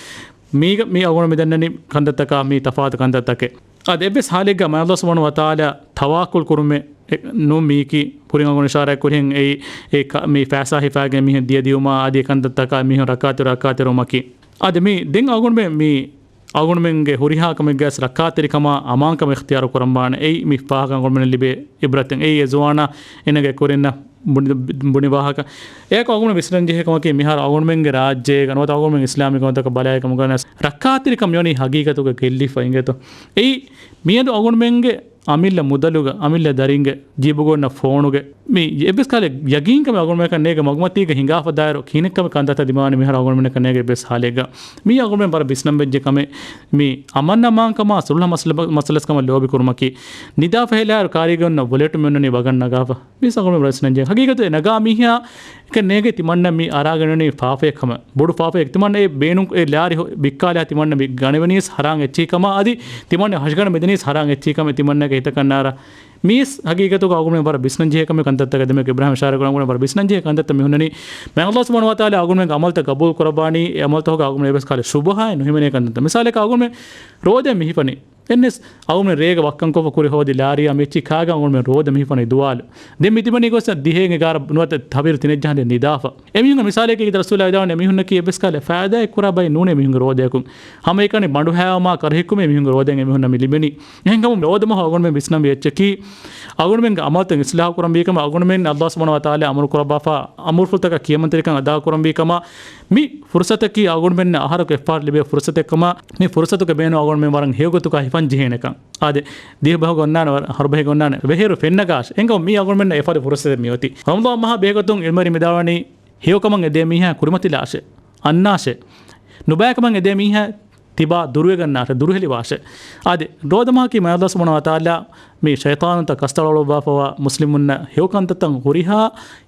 މީގަ-، މީ އަޅުގަނޑު މި ދަންނަނީ ކަންތައްތަކާ މީ ތަފާތު ކަންތައްތަކެއް. އާދެ، އެއްވެސް ޙާލެއްގަ މާތް ﷲ ސުބްޙާނަހޫ ވަތަޢާލާ ތަވައްކުލް ކުރުމެއް އެ-، ނޫން މީކީ. ކުރިން އަޅުގަނޑު އިޝާރާތް ކުރިހެން އެއީ، އެ ކަ-، މި ފައިސާ ހިފާގެން މީހުން ދިޔަ ދިޔުމާ އަދި އެ ކަންތައްތަކާ މީހުން ރައްކާތެރި ރައްކާތެރިވުމަކީ. އާދެ، މި ދެން އަޅުގަނޑުމެން މި އަޅުގަނޑުމެންގެ ހުރިހާ ކަމެއްގަސް ރައްކާތެރިކަމާ އަމާންކަމަށް އިޚްތިޔާރު ކުރަންވާނެ. އެއީ މި ފާހަގަ އަޅުގަނޑުމެން ލިބޭ ޢިބްރަތެއް. އެއީ އެ ޒުވާނާ އޭނަގެ ކުރިންނަށް ބުނި-، ބުނި ވާހަކަ. އެއަކު އަޅުގަނޑު ވިސްނަން ޖެހޭ ކަމަކީ، މިހާރު އަޅުގަނޑުމެންގެ ރާއްޖޭގަ ނުވަތަ އަޅުގަނޑުމެން އިސްލާމީ ކަންތަކަށް ބަލާއި ކަމުގަ ރައްކާތެރިކަން މިވަނީ ހަގީގަތުގަ ގެއްލިފަ އިނގޭތޯ. އެއީ މިއަދު އަޅުގަނޑުމެންގެ އަމިއްލަ މުދަލުގަ، އަމިއްލަ ދަރިންގެ ޖީބުގަ އޮންނަ ފޯނުގެ މި އެއްވެސް ކަހަލަ ޔަގީންކަމެއް އަޅުގަނޑުމެންނަކަށް ނޭނގެ މަގުމަތީގަ ހިނގާފަ ދާއިރު ކިހިނެއްކަމެއް ކަންތައްތައް ދިމާވަނީ މިހާރު އަޅުގަނޑުމެންނަކަށް ނޭނގޭ އެއްވެސް ހާލެއްގަ. މީ އަޅުގަނޑުމެން ވަރަށް ވިސްނަން ވެއްޖެ ކަމެއް. މި އަމަން އަމާންކަމާ ސުލްހަ މަސްލަ-، މަސަލަސްކަމަށް ލޯބި ކުރުމަކީ، ނިދާފަ ހޭލާއިރު ކާރީގަ އޮންނަ ވޮލެޓު މި އޮންނަނީ ވަގަށް ނަގާފަ. މީސް އަޅުގަނޑުމެން ވިސްނަން ޖެހޭ. ހަގީގަތު އެ ނަގާ މީހާ އެކަން ނޭނގޭ ތިމަންނަ މި އަރާގެން އޮންނަނީ ފާފައެއް ކަމަށް. ބޮޑު ފާފައެއް. ތިމަންނަ އެ ބޭނުން އެ ލާރި ހޮ-، ވިއްކާލާ ތިމަންނަ މި ގަނެވެނީސް ހަރާން އެއްޗެހި ކަމަށް އަދި ތިމަންނަ ހަށިގަނޑަށް މިދެނީސް ހަރާން އެއްޗެހި ކަމެއް ތިމަންނަގެ ހިތަކަށް ނާރާ. މީސް ހަގީގަތުގަ އަޅުގަނޑުމެން ވަރަށް ވިސްނަން ޖެހޭ ކަމެއް ކަންތައްތަކަށް ދެމެ އިބްރާހިމް އިޝާރާތް ކުރަން އަޅުގަނޑުމެން ވަރަށް ވިސްނަން ޖެހޭ ކަންތައްތައް މި ހުންނަނީ. މާތް ﷲ ސުބްޙާނަހޫ ވަތަޢާލާ އަޅުގަނޑުމެންގެ އަމަލުތައް ގަބޫލު ކުރައްވާނީ އެ އަމަލުތަކުގަ އަޅުގަނޑުމެން އެއްވެސް ކަހަލަ ޝުބުހާއެއް ނުހިމެނޭ ކަންތައްތައް. މިސާލަކަށް އަޅުގަނޑުމެން ރޯދަ މި ހިފަނީ. އެންނެސް އަޅުގަނޑުމެން ރޭގަ ވައްކަން ކޮށްފަ ކުރި ހޯދި ލާރިއާ މި އެއްޗިހި ކާގަ އަޅުގަނޑުމެން ރޯދަ މި ހިފަނީ ދުވާލު. ދެން މި ތިބަނީ ގޮސް ދިހައިން އެގާރަ ނުވަތަ ތަހުރީރު ތިނެއް ޖަހަން ދެން ނިދާފަ. އެމީހުން މިސާލަކަށް ކީރިތި ރަސޫލާ ވިދާޅުވަނީ އެމީހުންނަކީ އެއްވެސް ކަހަލަ ފައިދާއެއް ކުރާ ބައެއް ނޫނޭ އެމީހުންގެ ރޯދަޔަކުން. ހަމައެކަނި ބަނޑުހައިވުމާ ކަރަހިކުމެ އެމީހުންގެ ރޯދައިން އެމީހުންނަށް މި ލިބެނީ. އެހެންކަމުން ރޯދަމަހު އަޅުގަނޑުމެން ވިސްނަންވީ އެއްޗަކީ، އަޅުގަނޑުމެންގެ އަމަލުތައް އިސްލާހު ކުރަންވީ ކަމަށް، އަޅުގަނޑުމެން ﷲ ސުބްޙާނަހޫ ވަތަޢާލާ އަމުރު ކުރައްވާފަ އަމުރުފުޅުތަކަށް ކިޔަމަންތެރިކަން އަދާކުރަންވީ ކަމަށް، މި ފުރުޞަތަކީ އަޅުގަނޑުމެންނަށް އަހަރަކު އެއްފަހަރު ލިބޭ ފުރުޞަތެއް ކަމަށް، މި ފުރުޞަތުގެ ބޭނުން އަޅުގަނޑުމެން ވަރަށް ހެޔޮގޮތުގަ ހިފަން ޖެހޭނެކަން. އާދެ، ދިހަ ބަހުގަ އޮންނާނެ، ވަރަށް ހަރުބަހެއްގަ އޮންނާނެ، ވެހިރު ފެންނަގާށޭ. އެނގަ މީ އަޅުގަނޑުމެންނަށް އެފަދަ ފުރުޞަތެއް މިއޮތީ. ރަމަޟާން މަހާ ބެހޭގޮތުން ޢިލްމުވެރިން ވިދާޅުވަނީ، ހެޔޮކަމަށް އެދޭ މީހާ ކުރިމަތިލާށޭ، އަންނާށޭ. ނުބައިކަމަށް އެދޭ މީހާ ތިބާ ދުރުވެގަންނާށޭ، ދުރުހެލިވާށޭ. އާދެ، ރޯދަމަހަކީ މާތް ﷲ ސުބްޙާނަހޫ ވަތަޢާލާ މި ޝައިޠާނުންތައް ކަސްތަޅައަޅުއްވާފައިވާ މުސްލިމުންނަށް ހެޔޮކަންތައްތައް ހުރިހާ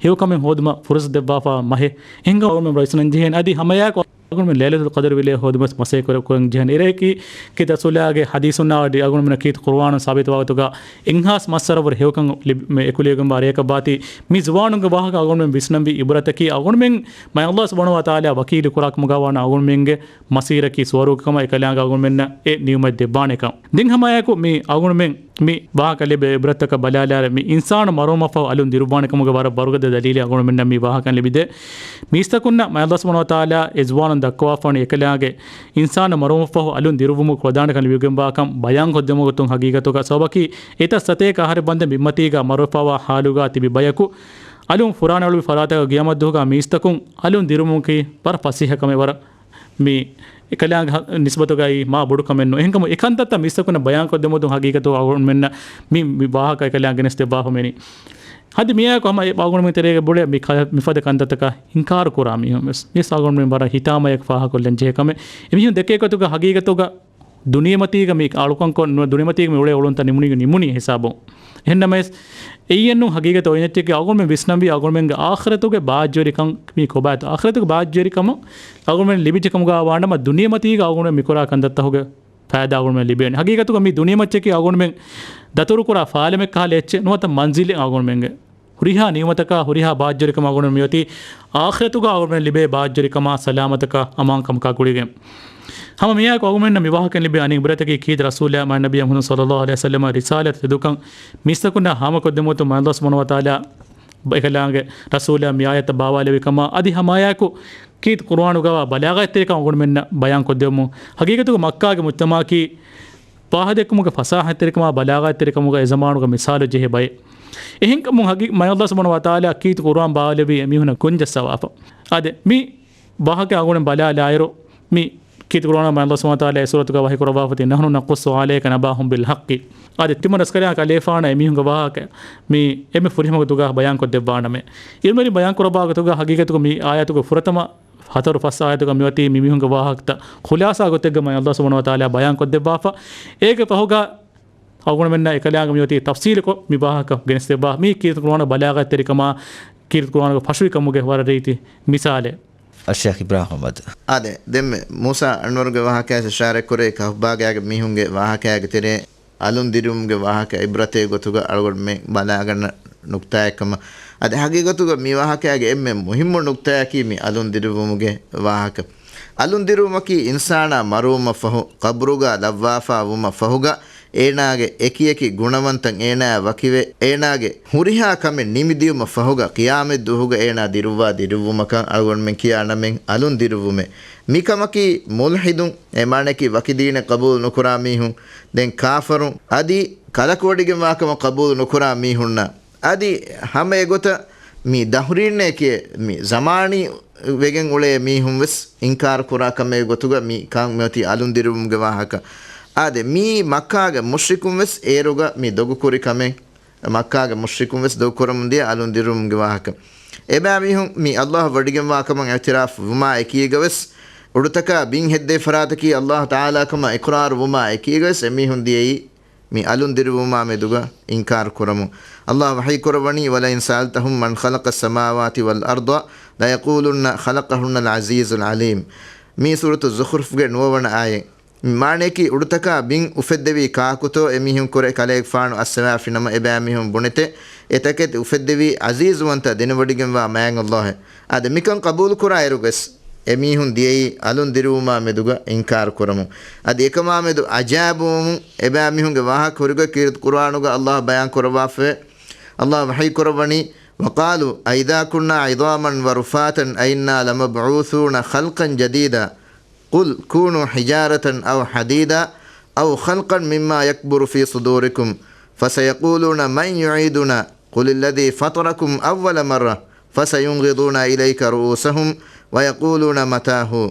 ހެޔޮކަމެއް ހޯދުމަށް ފުރުޞަތު ދެއްވާފަ މަހެއް. އެހެންކަމުން އަޅުގަނޑުމެން ވިސްނަން ޖެހޭނެ. އަދި ހަމައެއާއެކު އަޅުގަނޑުމެން ލައިލަތުލް ޤަދްރު ވިލޭ ހޯދުމަށް މަސައްކަތް ކުރަން ޖެހޭނެ. އެރޭކީ ކީރިތި ރަސޫލާގެ ޙަދީޘުންނާ ވަޑި އަޅުގަނޑުމެންނަށް ކީރިތި ޤުރުއާނުން ސާބިތުވާ ގޮތުގަ އެއްހާސް މައްސަރަ ވުރެ ހެޔޮކަން ލިބި-، މެ އެކުލެވިގެންވާ ރެއަކަށް ވާތީ. މި ޒުވާނުންގެ ވާހަކަ އަޅުގަނޑުމެން ވިސްނަންވީ ޢިބްރަތަކީ، އަޅުގަނޑުމެން މާތް ﷲ ސުބްޙާނަހޫ ވަތަޢާލާ ވަކީލު ކުރާ ކަމުގަ ވާނަމަ އަޅުގަނޑުމެންގެ މަސީރަކީ ސުވަރުގެ ކަމަށް އެކަލާނގެ އަޅުގަނޑުމެންނަށް އެ ނިޢުމަތް ދެއްވާނެކަން. ދެން ހަމައެއާއެކު މި އަޅުގަނޑުމެން މި ވާހަކަ ލިބޭ ޢިބްރަތަކަށް ބަލާލާއިރު، މި އިންސާނު މަރުވުމަށްފަހު އަލުން ދިރުއްވާނެ ކަމުގެ ވަރަށް ވަރުގަދަ ދަލީލެއް އަޅުގަނޑުމެންނަށް މި ވާހަކައިން ލިބިދޭ. މީސްތަކުންނަށް މާތް ﷲ ސުބްޙާނަހޫ ވަތަޢާލާ އެ ޒުވާނުން ދައްކަވާފަވަނީ އެކަލާނގެ އިންސާނު މަރުވުމަށްފަހު އަލުން ދިރުއްވުމުގެ ކުޅަދާނަކަން ލިބިގެންވާކަން ބަޔާންކޮށްދެމުގެ ގޮތުން. ހަގީގަތުގަ ސަބަބަކީ އެތައް ސަތޭކަ އަހަރެއް ވަންދެން ބިންމަތީގަ މަރުވެފަވާ ޙާލުގަ ތިބި ބަޔަކު އަލުން ފުރާނައަޅުވި ފަރާތަކަށް ޤިޔާމަތްދުވަހުގަ މީސްތަކުން އަލުން ދިރުއްވުމަކީ ވަރަށް ފަސޭހަ ކަމެއް، ވަރަށް މި އެކަލާނގެ ހަ-، ނިސްބަތުގައި މާ ބޮޑު ކަމެއް ނޫން. އެހެންކަމުން އެކަންތައްތައް މީސްތަކުންނަށް ބަޔާންކޮށްދެމުގެ ގޮތުން ހަގީގަތުގަ އަޅުގަނޑުމެންނަށް މި، މި ވާހަކަ އެކަލާނގެ ގެނެސްދެއްވާފަ މިވަނީ. އަދި މިއާއެކު ހަމަ އެ އަޅުގަނޑުމެން ތެރޭގަ ބުނޭ މި ކަ-، މިފަދަ ކަންތައްތަކަށް އިންކާރު ކުރާ މީހުން ވެސް، މިވެސް އަޅުގަނޑުމެން ވަރަށް ހިތާމަޔަކަށް ފާހަގަކޮށްލަން ޖެހޭ ކަމެއް. އެމީހުން ދެކޭ ގޮތުގަ ހަގީގަތުގަ ދުނިޔެމަތީގަ މި އަޅުކަންކޮށް ނު-، ދުނިޔެމަތީގަ މި އުޅޭ އުޅުންތައް ނިމުނީ، ނިމުނީ ހިސާބުން. އެހެންނަމަވެސް، އެއީ އެއްނޫން ހަގީގަތަށް އޮތް އެއްޗެކޭ. އަޅުގަނޑުމެން ވިސްނަންވީ އަޅުގަނޑުމެންގެ އާޚިރަތުގެ ބާއްޖަވެރިކަން މީ ކޮބާތޯ؟ އާޚިރަތުގެ ބާއްޖަވެރިކަމުން އަޅުގަނޑުމެން ލިބިއްޖެ ކަމުގަ ވާނަމަ، ދުނިޔެމަތީގަ އަޅުގަނޑުމެން މިކުރާ ކަންތައްތަކުގެ ފައިދާ އަޅުގަނޑުމެން ލިބޭނެ. ހަގީގަތުގަ މި ދުނިޔެމައްޗަކީ އަޅުގަނޑުމެން ދަތުރުކުރާ ފާލަމެއްކަހަލަ އެއްޗެއް ނުވަތަ މަންޒިލެއް އަޅުގަނޑުމެންގެ. ހުރިހާ ނިޢުމަތަކާ، ހުރިހާ ބާއްޖަވެރިކަމާ އަޅުގަނޑުމެން މިއޮތީ އާޚިރަތުގަ އަޅުގަނޑުމެން ލިބޭ ބާއްޖަވެރިކަމާ، ސަލާމަތަކާ، އަމާންކަމަކާ ގުޅިގެން. ހަމަ މިއާއެކު އަޅުގަނޑުމެންނަށް މި ވާހަކައިން ލިބޭ އަނެއް ޢިބްރަތަކީ ކީރިތި ރަސޫލާ މާތް ނަބިއްޔާ މުޙައްމަދު ޞައްލައްލާހު ޢަލައިހި ވަސައްލަމަ ރިސާލަތު ތެދުކަން މީސްތަކުންނަށް ހާމަކޮށްދެމުގެ ގޮތުން މާތް ﷲ ސުބްޙާނަހޫ ވަތަޢާލާ އެކަލާނގެ ރަސޫލާ މި އާޔަތަށް ބާވާލެވި ކަމާ، އަދި ހަމައާއެކު ކީރިތި ޤުރުއާނުގަވާ ބަލާޣަތްތެރިކަން އަޅުގަނޑުމެންނަށް ބަޔާންކޮށްދެވުމުން، ހަގީގަތުގަ މައްކާގެ މުޖްތަމަޢަކީ ފާހަގަދެއްކުމުގެ ފަސާހަތްތެރިކަމާ ބަލާޣަތްތެރިކަމުގަ އެ ޒަމާނުގަ މިސާލު ޖެހޭ ބައެއް. އެހެންކަމުން ހަގީ-، މާތް ﷲ ސުބްޙާނަހޫ ވަތަޢާލާ ކީރިތި ޤުރުއާން ބާވާލެއްވީ އެމީހުންނަށް ގޮންޖައްސަވާފަ. އާދެ، މި ވާހަކަ އަޅުގަނޑު ބަލާލާއިރު، މި ކީރިތި ޤުރުއާނަށް މާތް ﷲ ސުބްޙާނަހޫ ވަތަޢާލާ އެ ސޫރަތުގަ ވަޙީ ކުރައްވާފަތި، "نحن نقص عليك نبأهم بالحق." އާދެ، ތިމަން ރަސްކަލާނގެ އަލިފާނަށް އެމީހުންގެ ވާހަކަ މި އެންމެ ފުރިހަމަ ގޮތުގަ ބަޔާންކޮށްދެއްވާނަމޭ. އިލްމުވެރިން ބަޔާންކުރައްވާ ގޮތުގަ ހަގީގަތުގަ މި އާޔަތުގެ ފުރަތަމަ ހަތަރު ފަސް އާޔަތުގަ މިއޮތީ މި މީހުންގެ ވާހަކަތައް ޚުލާޞާ ގޮތެއްގަ މާތް ﷲ ސުބްޙާނަހޫ ވަތަޢާލާ ބަޔާންކޮށްދެއްވާފަ. އޭގެ ފަހުގަ އަޅުގަނޑުމެންނަށް އެކަލާނގެ މިއޮތީ ތަފްޞީލުކޮށް މި ވާހަކަ ގެނެސްދެއްވާ. މީ ކީރިތި ޤުރުއާނުގެ ބަލާޣަތްތެރިކަމާ، ކީރިތި ޤުރުއާނުގެ ފަށުވިކަމުގެ ވަރަށް ރީތި މިސާލެއް. އައްޝައިޚް އިބްރާހިމް އަޙްމަދު. އާދެ، ދެންމެ މޫސާ އަންވަރުގެ ވާހަކަޔަށް އިޝާރަތްކުރޭ، ކަހުފްބާގާގެ މީހުންގެ ވާހަކައިގެ ތެރޭ އަލުން ދިރިއުޅުމުގެ ވާހަކަ އިބްރަތެއް ގޮތުގަ އަޅުގަނޑުމެން ބަލާގަންނަ ނުކްތާއެއް ކަމަށް. އަދި ހަގީގަތުގަ މި ވާހަކައިގެ އެންމެ މުހިއްމު ނުކްތާއަކީ މި އަލުން ދިރިއުޅުމުގެ ވާހަކަ. އަލުން ދިރިއުޅުމަކީ އިންސާނާ މަރުވުމަށް ފަހު، ޤަބްރުގަ ލައްވާފާ ވުމަށް ފަހުގަ، އޭނާގެ އެކިއެކި ގުނަވަންތައް އޭނާއާ ވަކިވެ، އޭނާގެ ހުރިހާ ކަމެއް ނިމިދިޔުމަށް ފަހުގަ، ޤިޔާމަތްދުވަހުގަ އޭނާ ދިރުއްވާ ދިރިއުޅުމަކަށް އަޅުގަނޑުމެން ކިޔާ ނަމެއް އަލުން ދިރުއްވުމޭ. މިކަމަކީ މުލްޙިދުން، އެ މާނައަކީ ވަކި ދީނެއް ޤަބޫލު ނުކުރާ މީހުން، ދެން ކާފަރުން، އަދި ކަލަކުވެޑިގެންވާކަމަށް ޤަބޫލު ނުކުރާ މީހުންނަށް، އަދި ހަމަ އެގޮތަށް މި ދަހުރީންނޭ ކިޔޭ މި ޒަމާނީ ވެގެން އުޅޭ މީހުން ވެސް އިންކާރު ކުރާ ކަމެއް ގޮތުގަ މި ކަން މިއޮތީ އަލުން ދިރިއުޅުމުގެ ވާހަކަ. އާދެ، މީ މައްކާގެ މުޝްރިކުން ވެސް އޭރުގަ މި ދޮގު ކުރި ކަމެއް. މައްކާގެ މުޝްރިކުން ވެސް ދޮގު ކުރަމުން ދިޔަ އަލުން ދިރިއުޅުމުގެ ވާހަކަ. އެބައިމީހުން މި ﷲ ވޮޑިގެންވާ ކަމަށް އިޢުތިރާފު ވުމާ އެކީގަ ވެސް، އުޑުތަކާ ބިން ހެއްދޭ ފަރާތަކީ ﷲ ތަޢާލާ ކަމަށް އިޤްރާރު ވުމާ އެކީގަ ވެސް، އެމީހުން ދިޔައީ މި އަލުން ދިރިއުޅުމާ މެދުގަ އިންކާރު ކުރަމުން. ﷲ ވަޙީ ކުރައްވަނީ، "ولئن سألتهم من خلق السماوات والأرض ليقولن خلقهن العزيز العليم." މީ ސޫރަތު ޒުޚްރުފްގެ ނުވަވަނަ އާޔަތް. މި މާނައަކީ އުޑުތަކާ ބިން އުފެއްދެވީ ކާކުތޯ އެމީހުން ކުރެ ކަލޭގެފާނު އައްސަވާފިނަމަ އެބައިމީހުން ބުނެތެ، އެތަކެތި އުފެއްދެވީ ޢަޒީޒުވަންތަ ދެނެވޮޑިގެންވާ މާތް ﷲ އޭ. އާދެ، މިކަން ޤަބޫލުކުރާއިރުވެސް، އެމީހުން ދިޔައީ އަލުން ދިރިއުޅުމާ މެދުގަ އިންކާރު ކުރަމުން. އަދި އެކަމާ މެދު އަޖައިބުވަމުން އެބައިމީހުންގެ ވާހަކަ ހުރިގޮތް ކީރިތި ޤުރުއާނުގަ ﷲ ބަޔާން ކުރައްވާފައެވެ. ﷲ ވަޙީ ކުރައްވަނީ، "وقالوا أإذا كنا عظاما ورفاتا أإنا لمبعوثون خلقا جديدا قل كونوا حجارة أو حديدا أو خلقا مما يكبر في صدوركم فسيقولون من يعيدنا قل الذي فطركم أول مرة فسينغضون إليك رؤوسهم ويقولون متى هو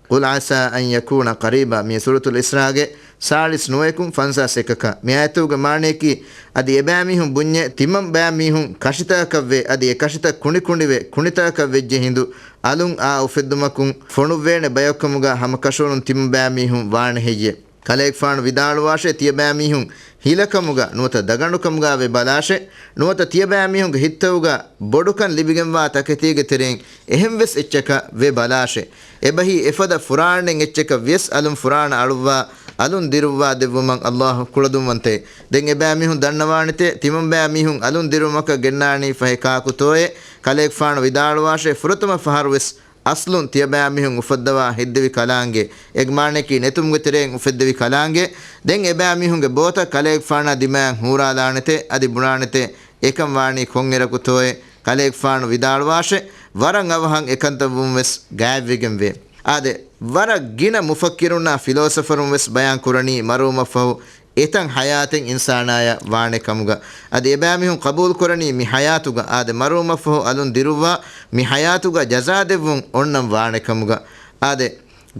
قل عسى أن يكون قريبا." މި ސޫރަތުލް އިސްރާގެ ސާޅީސް ނުވައަކުން ފަންސާސް އެކަކަށް. މި އާޔަތުގެ މާނައަކީ، އަދި އެބައިމީހުން ބުންޏޭ، ތިމަން ބައިމީހުން ކަށިތަކަކަށްވޭ، އަދި އެ ކަށިތައް ކުނިކުނިވެ، ކުނިތަކަކަށް ވެއްޖެ ހިނދު، އަލުން އާ އުފެއްދުމަކުން ފޮނުއްވޭނެ ބަޔަކުކަމުގަ ހަމަކަށަވަރުން ތިމަން ބައިމީހުން ވާނެ ހެއްޔޭ؟ ކަލޭގެފާނު ވިދާޅުވާށޭ، ތިޔަބައިމީހުން ހިލަކަމުގަ ނުވަތަ ދަގަނޑުކަމުގަ ވެ ބަލާށޭ، ނުވަތަ ތިޔަބައިމީހުންގެ ހިތްތަކުގަ ބޮޑުކަން ލިބިގެންވާ ތަކެތީގެ ތެރެއިން އެހެންވެސް އެއްޗަކަށް ވެ ބަލާށޭ. އެބަހީ އެފަދަ ފުރާނައެއް އެއްޗަކަށް ވިޔަސް އަލުން ފުރާނަ އަޅުއްވާ، އަލުން ދިރުއްވާ ދެއްވުމަށް ﷲ ކުޅަދުންވަންތައޭ. ދެން އެބައިމީހުން ދަންނަވާނެތޭ، ތިމަން ބައިމީހުން އަލުން ދިރުއުމަކަށް ގެންނާނީ ފަހެ ކާކުތޯއޭ؟ ކަލޭގެފާނު ވިދާޅުވާށޭ، ފުރަތަމަ ފަހަރުވެސް އަސްލުން ތިޔަބައިމީހުން އުފައްދަވާ ހެއްދެވި ކަލާނގެ، އޭގެ މާނައަކީ ނެތުމުގެ ތެރެއިން އުފެއްދެވި ކަލާނގެ. ދެން އެބައިމީހުންގެ ބޯތައް ކަލޭގެފާނާ ދިމާއަށް ހޫރާލާނެތޭ، އަދި ބުނާނެތޭ، އެކަން ވާނީ ކޮންއިރަކުތޯއޭ؟ ކަލޭގެފާނު ވިދާޅުވާށޭ، ވަރަށް އަވަހަށް އެކަންތައް ވުން ވެސް ގާތްވެގެންވޭ. އާދެ، ވަރަށް ގިނަ މުފައްކިރުންނާ ފިލޯސަފަރުން ވެސް ބަޔާން ކުރަނީ މަރުވުމަށްފަހު އެތަން ޙަޔާތެއް އިންސާނާޔަށް ވާނެ ކަމުގަ. އަދި އެބައިމީހުން ޤަބޫލު ކުރަނީ މި ޙަޔާތުގަ، އާދެ، މަރުވުމަށްފަހު އަލުން ދިރުއްވާ މި ޙަޔާތުގަ ޖަޒާ ދެއްވުން އޮންނަން ވާނެ ކަމުގަ. އާދެ،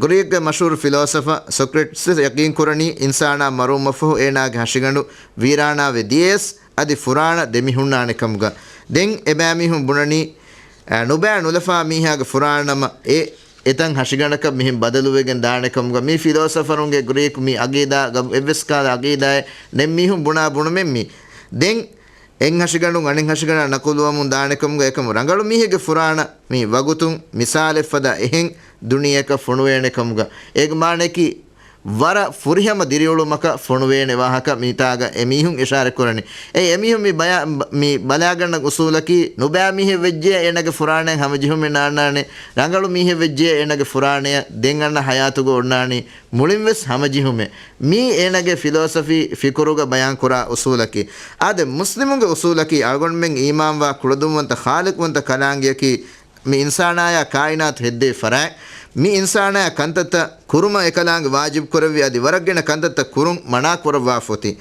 ގްރީކްގެ މަޝްހޫރު ފިލޯސަފަ ސޮކްރެޓިސް ޔަޤީން ކުރަނީ އިންސާނާ މަރުވުމަށްފަހު އޭނާގެ ހަށިގަނޑު ވީރާނާވެ ދިޔަޔަސް އަދި ފުރާނަ ދެމިހުންނާނެ ކަމުގަ. ދެން އެބައިމީހުން ބުނަނީ، އަ، ނުބައި ނުލަފާ މީހާގެ ފުރާނަ ނަމަ އެ އެތަން ހަށިގަނޑަކަށް މިހެން ބަދަލުވެގެން ދާނެ ކަމުގަ. މީ ފިލޯސަފަރުންގެ ގްރީކް މި އަގީދާ ގަ-، އެއްވެސް ކަހަލަ އަގީދާއެއް ނެތް މީހުން ބުނާ ބުނުމެއް މީ. ދެން އެއް ހަށިގަނޑުން އަނެއް ހަށިގަނޑަށް ނަޤުލުވަމުން ދާނެ ކަމުގަ، އެކަމު ރަނގަޅު މީހެއްގެ ފުރާނަ މި ވަގުތުން މިސާލެއް ފަދަ އެހެން ދުނިޔެއަކަށް ފޮނުވޭނެ ކަމުގަ. އޭގެ މާނައަކީ ވަރަށް ފުރިހަމަ ދިރިއުޅުމަކަށް ފޮނުވޭނެ ވާހަކަ މިތާގަ އެމީހުން އިޝާރަތް ކުރަނީ. އެ އެމީހުން މި ބަޔާ-، މި ބަލާގަންނަ އުސޫލަކީ، ނުބައި މީހެއް ވެއްޖެ އޭނަގެ ފުރާނައަށް ހަމަޖެހުމެއް ނާންނާނެ، ރަނގަޅު މީހެއް ވެއްޖެ އޭނަގެ ފުރާނައަށް ދެން އަންނަ ހަޔާތުގަ އޮންނާނީ މުޅިން ވެސް ހަމަޖެހުމެއް. މީ އޭނަގެ ފިލޯސަފީ ފިކުރުގަ ބަޔާން ކުރާ އުސޫލަކީ. އާދެ، މުސްލިމުންގެ އުސޫލަކީ، އަޅުގަނޑުމެން އީމާންވާ ކުޅަދުންވަންތަ ޚާލިޤުވަންތަ ކަލާނގެއަކީ، މި އިންސާނާޔާ ކާއިނާތު ހެއްދޭ ފަރާތް، މި އިންސާނާޔާ ކަންތައްތައް ކުރުމަށް އެކަލާނގެ ވާޖިބު ކުރެއްވި އަދި ވަރަށްގިނަ ކަންތައްތައް ކުރުން މަނާ ކުރައްވާފަ އޮތީ،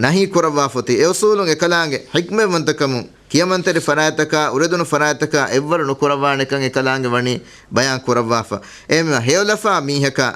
ނަހީ ކުރައްވާފަ އޮތީ. އެ އުސޫލުން އެކަލާނގެ ޙިކްމަތްވަންތަކަމުން، ކިޔަމަންތެރި ފަރާތްތަކާ، އުރެދުނު ފަރާތްތަކާ އެއްވަރު ނުކުރައްވާނެކަން އެކަލާނގެ ވަނީ ބަޔާން ކުރައްވާފަ. އެހެންވީމަ ހެޔޮލަފާ މީހަކާ،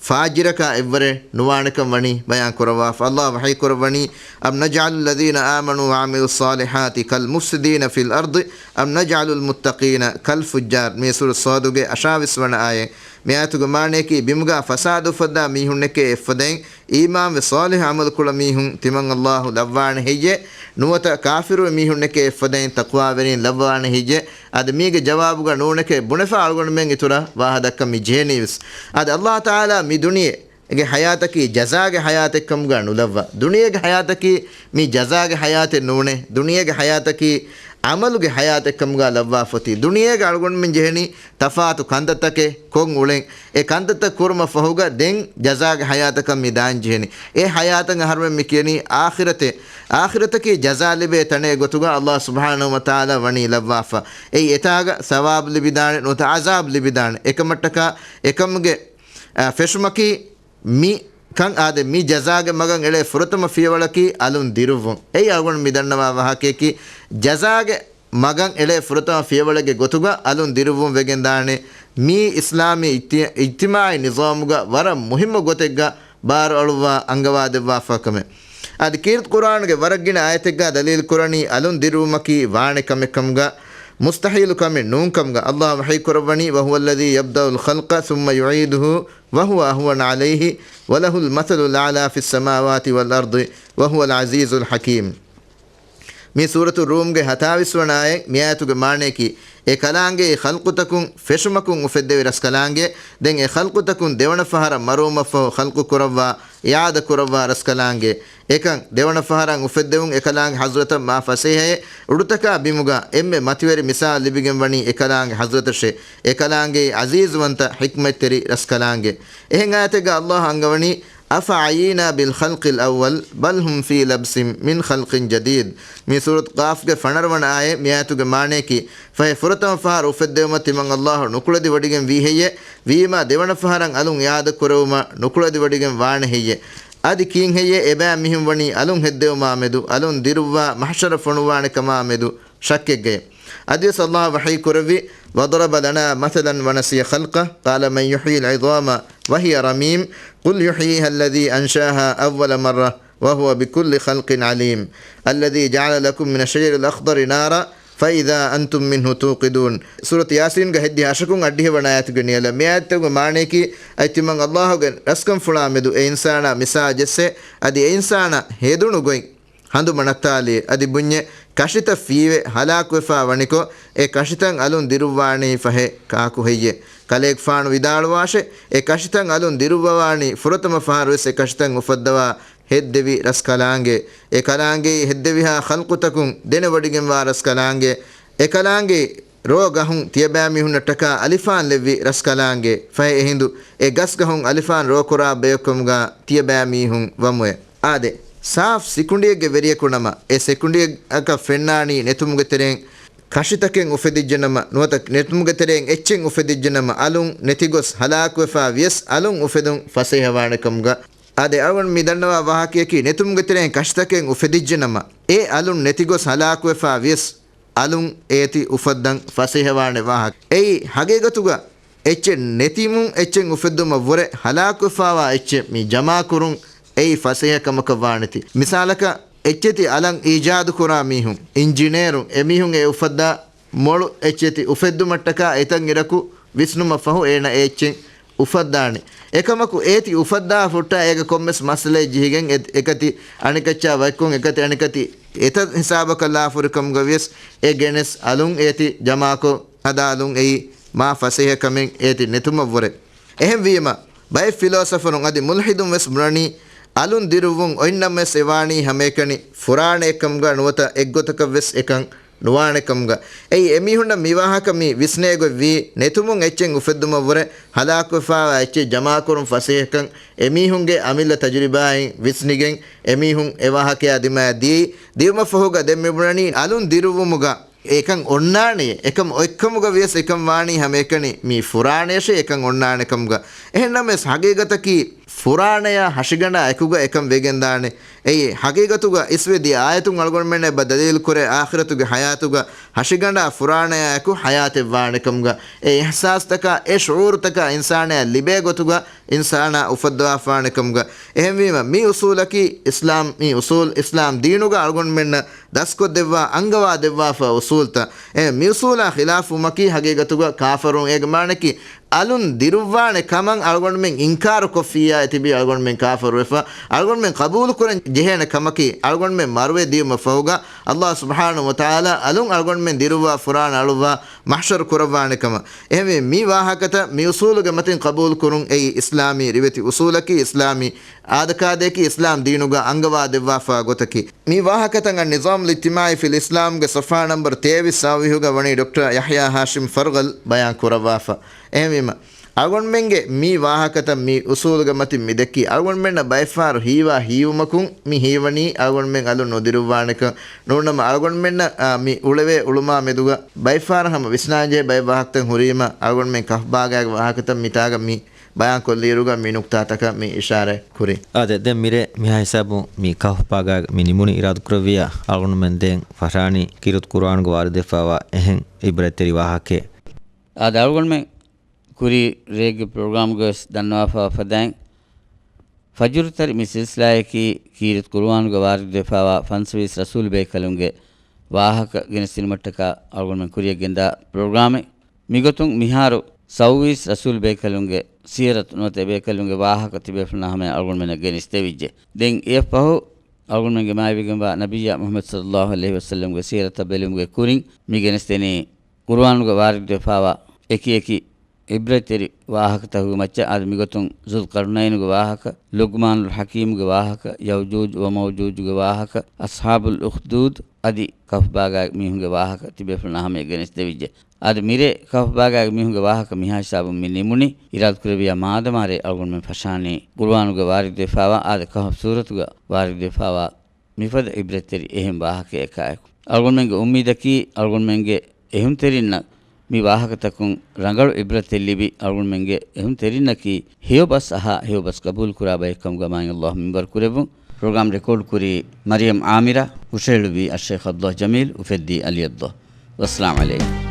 ފާޖިރަކާ އެއްވަރެއް ނުވާނެކަން ވަނީ ބަޔާން ކުރައްވާފަ. ﷲ ވަޙީ ކުރައްވަނީ، أم نجعل الذين آمنوا وعملوا الصالحات كالمفسدين في الأرض أم نجعل المتقين كالفجار. މީ ސޫރަ ޞާދުގެ އަށާވީސް ވަނަ އާޔަތް. މި އާޔަތުގެ މާނަޔަކީ، ބިމުގާ ފަސާދަ އުފައްދާ މީހުންނެކޭ އެއްފަދައިން، އީމާންވެ ޞާލިޙު ޢަމަލު ކުޅަ މީހުން ތިމަން ﷲ ލައްވާނެ ހެއްޔޭ؟ ނުވަތަ ކާފިރުވި މީހުންނެކޭ އެއްފަދައިން ތަޤްވާވެރީން ލައްވާނެ ހެއްޔޭ؟ އަދި މީގެ ޖަވާބުގަ ނޫނެކޭ ބުނެފަ އަޅުގަނޑުމެން އިތުރަށް ވާހަ ދައްކަން މި ޖެހެނީވެސް. އަދި ﷲ ތަޢާލާ މި ދުނިޔޭގެ ޙަޔާތަކީ ޖަޒާގެ ޙަޔާތެއްކަމުގަ ނުލައްވާ. ދުނިޔޭގެ ޙަޔާތަކީ މީ ޖަޒާގެ ޙަޔާތެއް ނޫނޭ. ދުނިޔޭގެ ޙަޔާތަކީ ޢަމަލުގެ ޙަޔާތެއްކަމުގަ ލައްވާފަ އޮތީ. ދުނިޔޭގަ އަޅުގަނޑުމެން ޖެހެނީ ތަފާތު ކަންތައްތަކެއް ކޮށް އުޅެން. އެ ކަންތައްތައް ކުރުމަށް ފަހުގަ ދެން ޖަޒާގެ ޙަޔާތަކަށް މި ދާން ޖެހެނީ. އެ ޙަޔާތަށް އަހަރުމެން މި ކިޔަނީ އާޚިރަތޭ. އާޚިރަތަކީ ޖަޒާ ލިބޭ ތަނެއް ގޮތުގަ ﷲ ސުބްޙާނަހޫ ވަތަޢާލާ ވަނީ ލައްވާފަ. އެއީ އެތާގަ ސަވާބު ލިބިދާނެ ނުވަތަ ޢަޒާބު ލިބިދާނެ. އެކަމަށްޓަކާ އެކަމުގެ، އަ، ފެށުމަކީ މި ކަން އާދެ، މި ޖަޒާގެ މަގަށް އެޅޭ ފުރަތަމަ ފިޔަވަޅަކީ އަލުން ދިރުއްވުން. އެއީ އަޅުގަނޑު މި ދަންނަވާ ވާހަކަޔަކީ، ޖަޒާގެ މަގަށް އެޅޭ ފުރަތަމަ ފިޔަވަޅެއްގެ ގޮތުގަ އަލުން ދިރުއްވުން ވެގެން ދާނެ. މީ އިސްލާމީ އިޖްތި-، އިޖްތިމާޢީ ނިޒާމުގަ ވަރަށް މުހިއްމު ގޮތެއްގަ ބާރުއަޅުއްވާ އަންގަވާދެއްވާފަކަމެއް. އަދި ކީރިތި ޤުރްއާނުގެ ވަރަށްގިނަ އާޔަތެއްގަ ދަލީލު ކުރަނީ އަލުން ދިރުއްވުމަކީ ވާނެ ކަމެއް ކަމުގަ، މުސްތަޙީލު ކަމެއް ނޫން ކަމުގަ. ﷲ ވަޙީ ކުރައްވަނީ، وهو الذي يبدأ الخلق ثم يعيده وهو أهون عليه وله المثل الأعلى في السماوات والأرض وهو العزيز الحكيم. މި ސޫރަތު ރޫމްގެ ހަތާވީސް ވަނަ އާޔަތް. މި އާޔަތުގެ މާނަޔަކީ، އެ ކަލާނގެއީ ޚަލްޤުތަކުން ފެށުމަކުން އުފެއްދެވި ރަސްކަލާނގެ، ދެން އެ ޚަލްޤުތަކުން ދެވަނަ ފަހަރަށް މަރުވުމަށްފަހު ޚަލްޤު ކުރައްވާ، އިޢާދަ ކުރައްވާ ރަސްކަލާނގެ. އެކަން ދެވަނަ ފަހަރަށް އުފެއްދެވުން އެކަލާނގެ ޙަޟްރަތަށް މާ ފަސޭހައޭ. އުޑުތަކާ ބިމުގަ އެންމެ މަތިވެރި މިސާލު ލިބިގެން ވަނީ އެކަލާނގެ ޙަޟްރަތަށޭ. އެކަލާނގެއީ ޢަޒީޒުވަންތަ ޙިކްމަތްތެރި ރަސްކަލާނގެ. އެހެން އާޔަތެއްގަ ﷲ އަންގަވަނީ، أفعيينا بالخلق الأول بل هم في لبس من خلق جديد. މި ސޫރަތު ޤާފްގެ ފަނަރަ ވަނަ އާޔަތް. މި އާޔަތުގެ މާނަޔަކީ، ފަހެ ފުރަތަމަ ފަހަރު އުފެއްދެވުމަށް ތިމަން ﷲ ނުކުޅެދިވޮޑިގެން ވީ ހެއްޔޭ؟ ވީމާ ދެވަނަ ފަހަރަށް އަލުން އިޢާދަ ކުރެވުމަށް ނުކުޅެދިވޮޑިގެން ވާނެ ހެއްޔޭ؟ އަދި ކީން ހެއްޔޭ އެބައިމީހުން ވަނީ އަލުން ހެއްދެވުމާ މެދު، އަލުން ދިރުއްވާ މަޙްޝަރަށް ފޮނުއްވާނެ ކަމާ މެދު ޝައްކެއްގައި؟ އަދިވެސް ﷲ ވަޙީ ކުރެއްވި، وضرب لنا مثلا ونسي خلقه قال من يحيي العظام وهي رميم قل يحييها الذي أنشاها أول مرة وهو بكل خلق عليم الذي جعل لكم من الشجر الأخضر نارا فإذا أنتم منه توقدون. ސޫރަތު ޔާސީންގެ ހެއްދިހަ އަށަކުން އަށްޑިހަ ވަނަ އާޔަތުގެ ނިޔަލަށް. މި އާޔަތުގެ މާނަޔަކީ، އައި ތިމަން ﷲގެ ރަސްކަންފުޅާ މެދު އެ އިންސާނާ މިސާ ޖެއްސޭ، އަދި އެ އިންސާނާ ހެދުނު ގޮތް ހަނދުމަ ނައްތާލިއޭ. އަދި ބުންޏޭ، ކަށިތައް ފީވެ ހަލާކުވެފާ ވަނިކޮށް، އެ ކަށިތައް އަލުން ދިރުއްވާނީ ފަހެ ކާކު ހެއްޔޭ؟ ކަލޭގެފާނު ވިދާޅުވާށޭ، އެ ކަށިތައް އަލުން ދިރުއްވަވާނީ ފުރަތަމަ ފަހަރުވެސް އެ ކަށިތައް އުފައްދަވާ ހެއްދެވި ރަސްކަލާނގެ. އެ ކަލާނގެއީ ހެއްދެވިހާ ޚަލްޤުތަކުން ދެނެވޮޑިގެންވާ ރަސްކަލާނގެ. އެ ކަލާނގެ ރޯ ގަހުން ތިޔަބައިމީހުންނަށްޓަކާ އަލިފާން ލެއްވި ރަސްކަލާނގެ. ފަހެ އެހިނދު އެ ގަސްގަހުން އަލިފާން ރޯކުރާ ބަޔަކުކަމުގަ ތިޔަބައިމީހުން ވަމުއެ. އާދެ، ސާފް ސިކުނޑިއެއްގެ ވެރިޔަކު ނަމަ، އެ ސިކުނޑިއަކަށް ފެންނާނީ ނެތުމުގެ ތެރެއިން ކަށިތަކެއް އުފެދިއްޖެ ނަމަ، ނުވަތަ ނެތުމުގެ ތެރެއިން އެއްޗެއް އުފެދިއްޖެ ނަމަ، އަލުން ނެތިގޮސް ހަލާކުވެފާ ވިޔަސް އަލުން އުފެދުން ފަސޭހަވާނެ ކަމުގަ. އާދެ، އަޅުގަނޑު މި ދަންނަވާ ވާހަކަޔަކީ، ނެތުމުގެ ތެރެއިން ކަށިތަކެއް އުފެދިއްޖެ ނަމަ، އެ އަލުން ނެތިގޮސް ހަލާކުވެފާ ވިޔަސް އަލުން އޭތި އުފައްދަން ފަސޭހަވާނެ ވާހަކަ. އެއީ، ހަގީގަތުގަ އެއްޗެއް ނެތިމުން އެއްޗެއް އުފެއްދުމަށް ވުރެ ހަލާކުވެފާވާ އެއްޗެއް މި ޖަމާކުރުން އެއީ ފަސޭހަ ކަމަކަށް ވާނެތީ. މިސާލަކަށް، އެއްޗެތި އަލަށް އީޖާދު ކުރާ މީހުން، އިންޖިނޭރުން، އެމީހުން އެ އުފައްދާ މޮޅު އެއްޗެތި އުފެއްދުމަށްޓަކާ އެތަން އިރަކު ވިސްނުމަށްފަހު އޭނަ އެ އެއްޗެއް އުފައްދާނެ. އެކަމަކު އޭތި އުފައްދާ ފުއްޓާ އޭގަ ކޮންމެސް މައްސަލައެއް ޖެހިގެން އެ-، އެކަތި އަނެކައްޗާ ވައްކުން އެކަތި އަނެކަތި އެތައް ހިސާބަކަށް ލާފުރިކަމުގަ ވިޔަސް އެ ގެނެސް އަލުން އޭތި ޖަމާކޮށް ހަދާލުން އެއީ މާ ފަސޭހަ ކަމެއް އޭތި ނެތުމަށްވުރެ. އެހެންވީމަ، ބައެއް ފިލޯސަފަރުން އަދި މުލްޙިދުން ވެސް ބުނަނީ، އަލުން ދިރުއްވުން އޮތްނަމަވެސް އެ ވާނީ ހަމައެކަނި ފުރާނައެއްކަމުގަ ނުވަތަ އެއްގޮތަކަށްވެސް އެކަން ނުވާނެކަމުގަ. އެއީ އެމީހުންނަށް މިވާހަކަ މި ވިސްނޭގޮތްވީ، ނެތުމުން އެއްޗެއް އުފެއްދުމަށްވުރެ ހަލާކުވެފާވާ އެއްޗެއް ޖަމާކުރުން ފަސޭހަކަން އެމީހުންގެ އަމިއްލަ ތަޖުރިބާއިން ވިސްނިގެން އެމީހުން އެވާހަކަޔާ ދިމާ ދިޔައީ. ދިޔުމަށްފަހުގަ ދެން މިބުނަނީ އަލުން ދިރުއްވުމުގަ އެކަން އޮންނާނެޔޭ. އެކަމަށް އޮތްކަމުގަ ވިޔަސް އެކަން ވާނީ ހަމައެކަނި މީ ފުރާނަޔަށޭ އެކަން އޮންނާނެކަމުގަ. އެހެންނަމަވެސް ހަގީގަތަކީ ފުރާނަޔާ ހަށިގަނޑާ އެކުގަ އެކަން ވެގެންދާނެ. އެއީ ހަގީގަތުގަ އިސްވެ ދިޔަ އާޔަތުން އަޅުގަނޑުމެންނަށް އެބަ ދަލީލު ކުރޭ އާޚިރަތުގެ ހަޔާތުގަ ހަށިގަނޑާ ފުރާނަޔާ އެކު ހަޔާތެއް ވާނެކަމުގަ. އެ އިޙްސާސްތަކާ އެ ޝުޢޫރުތަކާ އިންސާނާ ލިބޭ ގޮތުގަ އިންސާނާ އުފައްދަވާފާނެކަމުގަ. އެހެންވީމަ، މި އުސޫލަކީ އިސްލާމް، މި އުސޫލް އިސްލާމް ދީނުގަ އަޅުގަނޑުމެންނަށް ދަސްކޮށްދެއްވާ، އަންގަވާ ދެއްވާފަ އުސޫލްތައް. އެ މި އުސޫލާ ޚިލާފުވުމަކީ ހަގީގަތުގަ ކާފަރުން. އޭގެ މާނައަކީ އަލުން ދިރުއްވާނެ ކަމަށް އަޅުގަނޑުމެން އިންކާރު ކޮށްފިއްޔާ އެތިބީ އަޅުގަނޑުމެން ކާފަރުވެފަ. އަޅުގަނޑުމެން ޤަބޫލު ކުރަން ޖެހޭނެ ކަމަކީ އަޅުގަނޑުމެން މަރުވެ ދިޔުމަށް ފަހުގަ ﷲ ސުބްޙާނަހޫ ވަތަޢާލާ އަލުން އަޅުގަނޑުމެން ދިރުއްވާ ފުރާނަ އަޅުއްވާ މަޙްޝަރު ކުރައްވާނެ ކަމަށް. އެހެންވެ، މި ވާހަކަތައް މި އުސޫލުގެ މަތިން ޤަބޫލު ކުރުން އެއީ އިސްލާމީ ރިވެތި އުސޫލަކީ، އިސްލާމީ އާދަކާދަޔަކީ، އިސްލާމް ދީނުގަ އަންގަވާ ދެއްވާފާ ގޮތަކީ. މި ވާހަކަތައް އައް ނިޒާމުލް އިޖްތިމާޢީ ފިލް އިސްލާމްގެ ޞަފްޙާ ނަންބަރު ތޭވީސް ސާވީހުގަ ވަނީ ޑޮކްޓަރ ޔަޙްޔާ ހާޝިމް ފަރްޣަލް ބަޔާން ކުރައްވާފަ. އެހެންވީމަ، އަޅުގަނޑުމެންގެ މި ވާހަކަތައް މި އުސޫލުގެ މަތިން މި ދެއްކީ، އަޅުގަނޑުމެންނަށް ބައެއްފަހަރު ހީވާ ހީވުމަކުން މި ހީވަނީ އަޅުގަނޑުމެން އަލުން ނުދިރުއްވާނެކަން. ނޫންނަމަ، އަޅުގަނޑުމެންނަށް، އާ، މި އުޅެވޭ އުޅުމާ މެދުގަ ބައެއްފަހަރު ހަމަ ވިސްނާންޖެހޭ ބައެއް ވާހަކަތައް ހުރީމަ، އަޅުގަނޑުމެން ކަހަފް ބާގާގެ ވާހަކަތައް މިތާގަ މި ބަޔާން ކޮށްލިއިރުގަ މި ނުކްތާތަކަށް މި އިޝާރަތް ކުރި. އާދެ، ދެން މިރޭ މިހާ ހިސާބުން މި ކަހަފް ބާގާގެ މި ނިމުނީ. އިރާދަކުރެއްވިއްޔާ އަޅުގަނޑުމެން ދެން ފަށާނީ ކީރިތި ޤުރުއާނުގަ ވާރިދުވެފާވާ އެހެން ޢިބްރަތްތެރި ވާހަކައެއް. އާދެ، އަޅުގަނޑުމެން ކުރީ ރޭގެ ޕްރޮގްރާމްގަވެސް ދަންނަވާފާ ފަދައިން، ފަޖުރުތެރި މި ސިލްސިލާއަކީ ކީރިތި ޤުރުއާނުގަ ވާރިދުވެފާވާ ފަންސަވީސް ރަސޫލު ބޭކަލުންގެ ވާހަކަ ގެނެސްދިނުމަށްޓަކާ އަޅުގަނޑުމެން ކުރިއަށް ގެންދާ ޕްރޮގްރާމެއް. މިގޮތުން މިހާރު ސައުވީސް ރަސޫލު ބޭކަލުންގެ ސީރަތު ނުވަތަ އެބޭކަލުންގެ ވާހަކަ ތިބޭފުޅުންނާ ހަމަޔަށް އަޅުގަނޑުމެންނަށް ގެނެސްދެވިއްޖެ. ދެން އެއަށްފަހު އަޅުގަނޑުމެންގެ މާތްވެގެންވާ ނަބިއްޔާ މުޙައްމަދު ޞައްލައްލާހު ޢަލައިހި ވަސައްލަމްގެ ސީރަތަށް ބެލުމުގެ ކުރިން މި ގެނެސްދެނީ ޤުރުއާނުގަ ވާރިދުވެފާވާ އެކި އެކި ޢިބްރަތްތެރި ވާހަކަތަކުގެ މައްޗަށް. އާދެ، މިގޮތުން ޒުލްޤަރްނައިނުގެ ވާހަކަ، ލުޤްމާނުލް ޙަކީމުގެ ވާހަކަ، ޔައުޖޫޖު ވަމައުޖޫޖުގެ ވާހަކަ، އަޞްޙާބުލް އުޚްދޫދު އަދި ކަހަފް ބާގާގެ މީހުންގެ ވާހަކަ ތިބޭފުޅުންނާ ހަމަޔަށް ގެނެސްދެވިއްޖެ. އާދެ، މިރޭ ކަހަފް ބާގާގެ މީހުންގެ ވާހަކަ މިހާ ހިސާބުން މި ނިމުނީ. އިރާދަކުރެއްވިއްޔާ މާދަމާ ރޭ އަޅުގަނޑުމެން ފަށާނީ ޤުރުއާނުގަ ވާރިދުވެފާވާ، އާދެ، ކަހަފް ސޫރަތުގަ ވާރިދުވެފާވާ މިފަދަ ޢިބްރަތްތެރި އެހެން ވާހަކައެއް އެކާއެކު. އަޅުގަނޑުމެންގެ އުއްމީދަކީ، އަޅުގަނޑުމެންގެ އެހުންތެރިންނަށް މި ވާހަކަތަކުން ރަނގަޅު ޢިބްރަތެއް ލިބި، އަޅުގަނޑުމެންގެ އެހުންތެރިންނަކީ ހެޔޮބަސް އަހާ، ހެޔޮބަސް ޤަބޫލުކުރާ ބައެއްކަމުގަ މާތް ﷲ މިންވަރު ކުރެއްވުން. ޕްރޮގްރާމް ރެކޯޑް ކުރީ މަރިޔަމް ޢާމިރާ، ހުށަހެޅުއްވީ އައްޝައިޚް ޢަބްދުﷲ ޖަމީލް، އުފެއްދީ ޢަލީ ޢަބްދުﷲ. ވައްސަލާމް ޢަލައިކުމް.